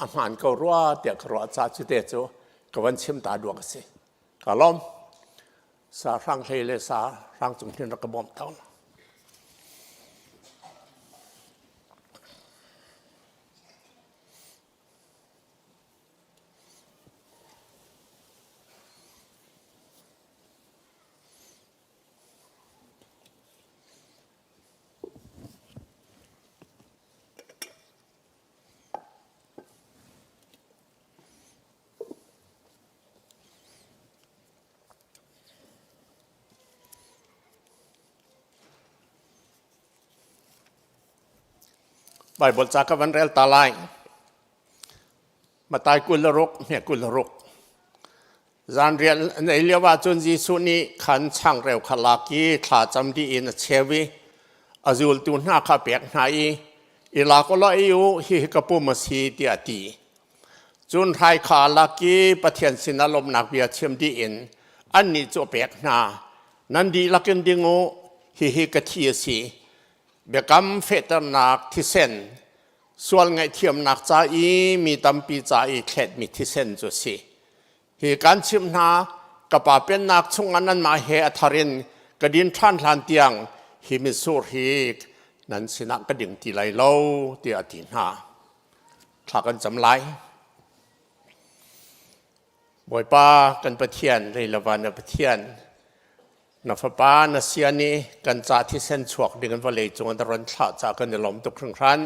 a hmaan ko rua tiah ka ruah caah cu te cu ka van chim ta duak a si ka lawm sa hrang hlei le sa hrang cung hin rak ka bawm tawn Baibal ca ka van rel ta lai. Matai 26 hme 26 Zanriah an ei lio ahcun Jesuh nih khan changreu kha lak i thla cam dih in a cheu i a zultu hna kha a pek hna i i lak u law ei u hihi ka pum a si tiah a ti. Cun hrai kha a lak i Pathian sinah lawmhnak bia chim dih in annih cu a pek hna. Nan dihlak in ding u, hihi ka thi a si. Biakam fehternak thisen sual ngaihthiamnak ca i mi tampi ca i thletmi thisen cu a si. Hi kan chimh hna, ka Pa pennak chungah nanmah he a thar in ka din ṭhan hlan tiang hi mitsur hi nan sinah ka ding ti lai lo, tiah a ti hna. Thla kan cam lai. Bawipa kan Pathian, lei le van na Pathian, Na fapa na sian i kan ca thisen chuak ding in vawlei cung an ron thlah ca kan i lawm tuk hringhran.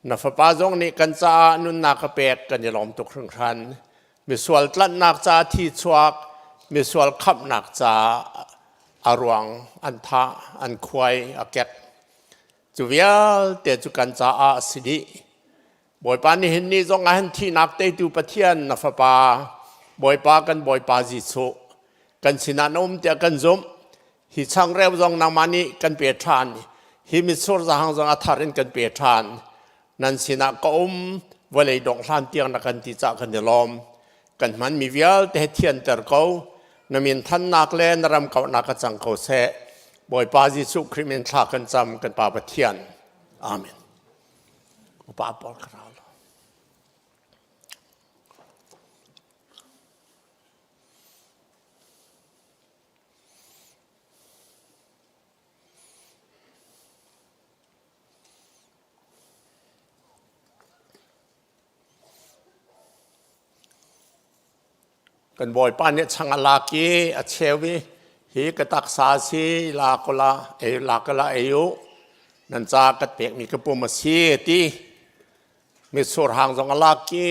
Na fapa zong nih kan caah nunnak a pek kan i lawm tuk hringhran. Misual tlanhnak ca thi chuak, misual khamhnak ca a ruang an thah, an khuai, a kek. Cu vialte cu kan caah a si dih. Bawipa nihin ni zong ah hin thihnak teitu Pathian na fapa Bawipa kan Bawipa Jesuh kan sinah na um tiah kan zumh. Hi changreu zong nangmah nih kan pe ṭhan. Hi mitsur zahang zong a thar in kan pe ṭhan. Nan sinah ka um vawlei dongh hlan tiang na kan ti cah kan i lawm. Kan hmanmi vialte he thianter ko. Na min thannak le na ram kauhnak ka cang ko seh. Bawipa Jesuh Khrih min thla kan cam kan Pa Pathian. Amen. Upa pawl ka rau lo. Kan Bawipa nih chang a lak i a cheu i hi ka taksa a si la ko la ei la ka la ei u nan ca ka pekmi ka pum a si a ti mitsur hang zong a lak i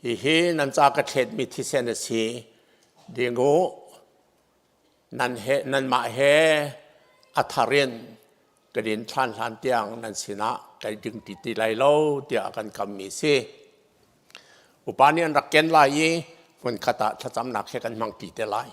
hihi nan ca ka thletmi thisen a si ding u nan he nanmah he a thar in ka din ṭhan hlan tiang nan sinah kai ding ti ti lai lo tiah a kan kammi si. Upa nih an rak ken lai i hmunkhat ah thlacamnak he kan hmang ti te lai.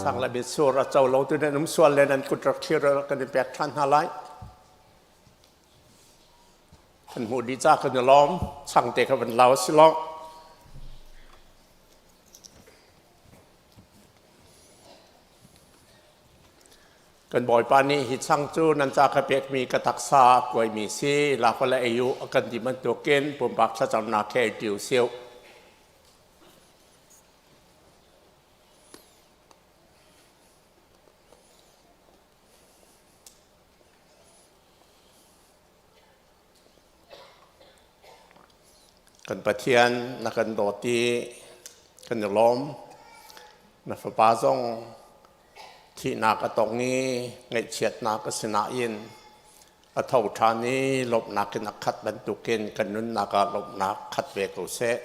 Sang le mitsur a co lo tu nan um sual le nan kut rak thlir kan in pek ṭhan hna lai. Kan hmuh dih ca kan i lawm. Changte kha van lau si law. Kan Bawipa nih hi chang cu nan ca ka pekmi ka taksa kuaimi si lak le ei u a kan ti bantukin pumpak thlacamnak he ṭi u sih. Kan Pathian na kan dawt i kan i lawm. Na fapa zong thihnak a tong i ngaihchiatnak a si nain a tho ṭhan i lawmhnak in a khat bantukin kan nunnak ah lawmhnak khat ve ko seh.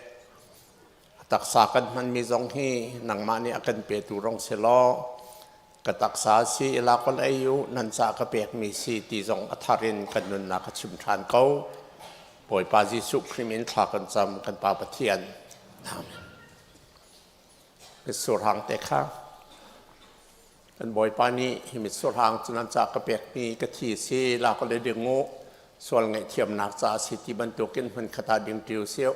A taksa kan hmanmi zong hi nangmah nih a kan petu rong si law ka taksa si i lak ol ei u nan ca ka pekmi si ti zong a thar in kan nunnak a chim ṭhan ko. Bawipa Jesuh Khrih min thla kan cam kan Pa Pathian. Amen. Mitsur hang te kha kan Bawipa nih hi mitsur hang cu nan ca ka pekmi ka thi si lak ol i ding u sual ngaihthiamnak ca si ti bantukin hmun khat ah ding ṭi u sih.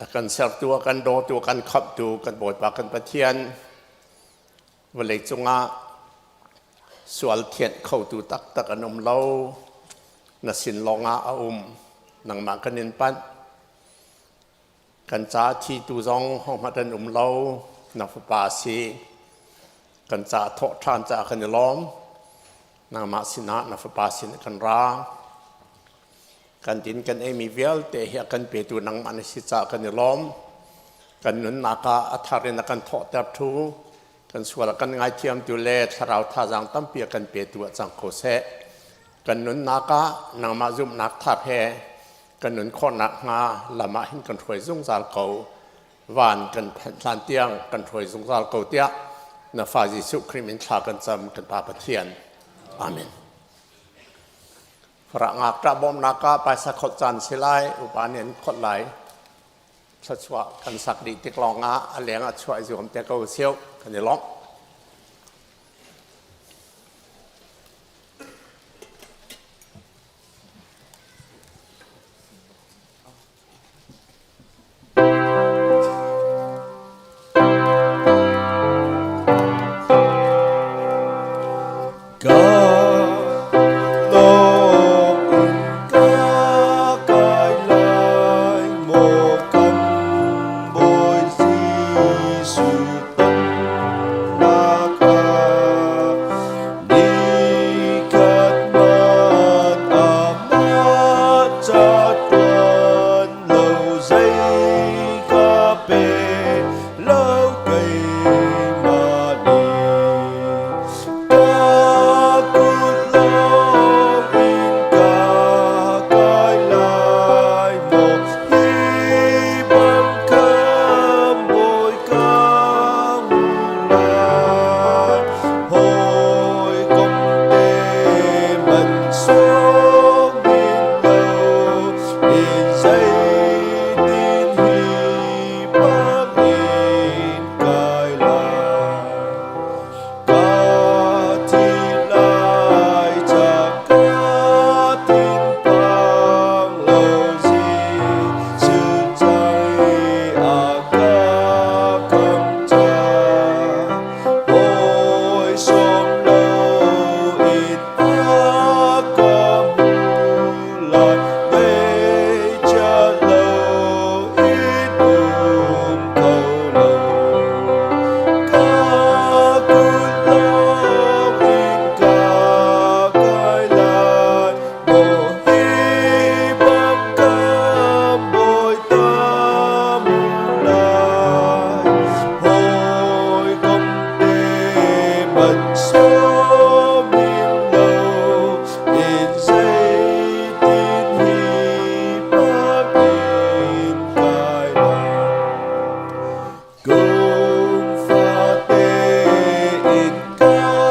A kan sertu, a kan dawtu, a kan khamhtu, kan Bawipa kan Pathian, vawlei cungah sual thianh khotu taktak an um lo. Na sin lawngah a um. Nangmah kan in panh. Kan ca thitu zong hohmanh an um lo. Na fapa a si. Kan ca thawh ṭhan caah kan i lawm. Nangmah sinah na fapa sin kan ra. Kan din kan eimi vialte hi a kan petu nangmah na si caah kan i lawm. Kan nunnak ah a thar in a kan thawhter thu. Kan sual a kan ngaithiamtu le thlarau thazaang tampi a kan petu ah cang ko seh. Kan nunnak ah nangmah zumhnak thar he kan nun khawh nakhnga lam ah hin kan hruai zungzal ko. Van kan phanh hlan tiang kan hruai zungzal ko tiah na fa Jesuh Khrih min thla kan cam kan Pa Pathian. Amen. Farah ngakṭah bawmhnak ah paisa khawlh caan si lai, upa nih an khawlh lai. Thluachuah kan sak dih tik lawng ah a leng ah chuah i zuam te ko sio kan i lawmh. Ka lawng in ka kai lai maw kan Bawi Jesuh tonnak ah nikhat hmanh amah ca tuan lo zei ka pe lo keimah nih ka kut lawng in ka kai lai maw hi bang kha mawi ka hmu lai hawikom te man sawm hin lo in zeitin hi bang in kai lai ka thi lai ca ka thinpang lo Jesuh cai a ka kam ca hawi sawm lo in a ka hmu lai ngaihchia lo in um kho lo ka kut lawng in ka kai lai maw hi bang ka bawi ta mu lai hawikom te man sawm hin lo in zeitin hi bang in kai lai kum fate in ka.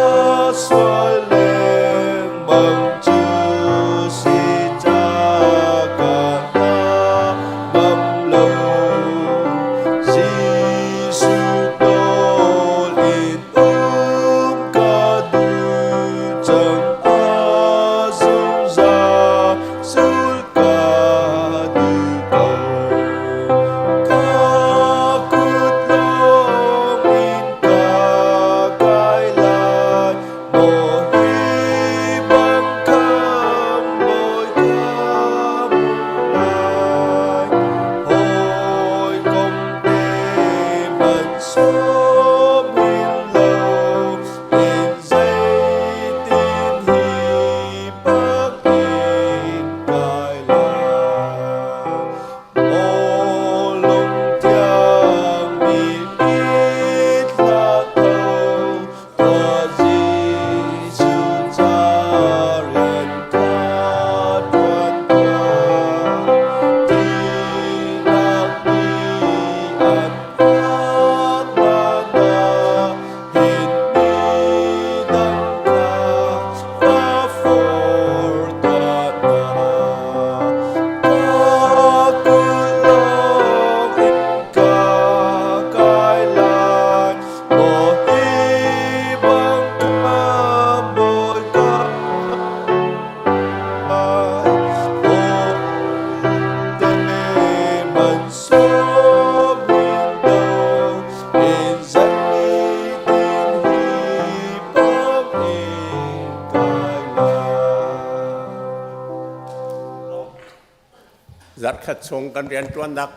Zarhkhat chung kan rianṭuannak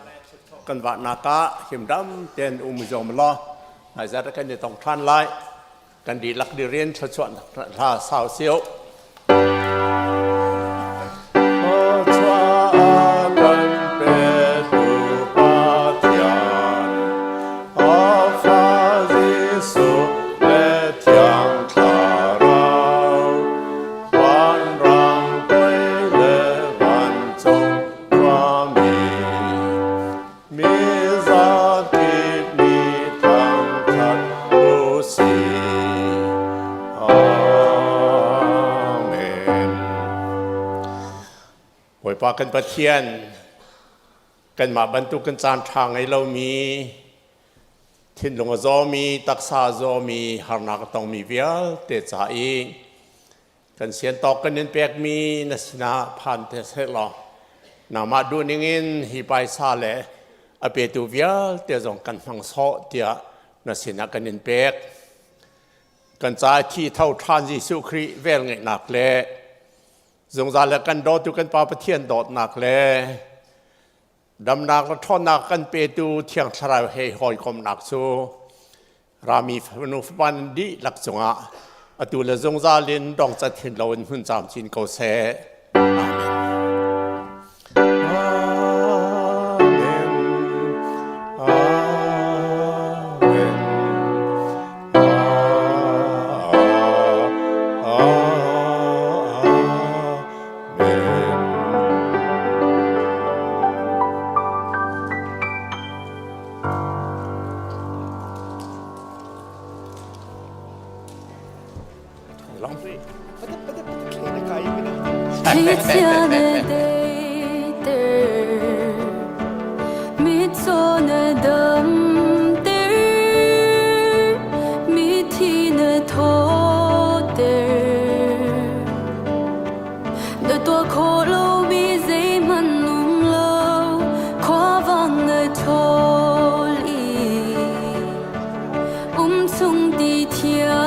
kan vahnak ah himdam tein um i zuam law hmaizarh kan i tong ṭhan lai. Kan dihlak dirian thluachuahnak hla sau sio. Thluachuah kan petu Pathian, a Fa Jesuh le Thiang Thlarau, vanrang toi le vancung khuami, mi zakip nih thangṭhat u sih. Amen. Bawipa kan Pathian, kanmah bantuk kan caan ṭha ngei lomi, thinlung a zawmi, taksa a zawmi, harnak a tongmi vialte ca i Kan siantawk kan in pekmi na sinah phan te sehlaw nangmah duhning in hi paisa le a petu vialte zong kan hmang sawh tiah na sinah kan in pek. Kan ca thi tho ṭhan Jesuh Khrih velngeihnak le zungzal le kan dawtu kan Pa Pathian dawtnak le damnak le ṭhawnnak kan petu Thiang Thlarau he hawikomhnak cu rami fanu fapa nan dihlak cungah atu le zungzal in dongcat hin loin hmun camcin ko seh. Amen. Amen. Amen. Amen. Um chung ti thiam.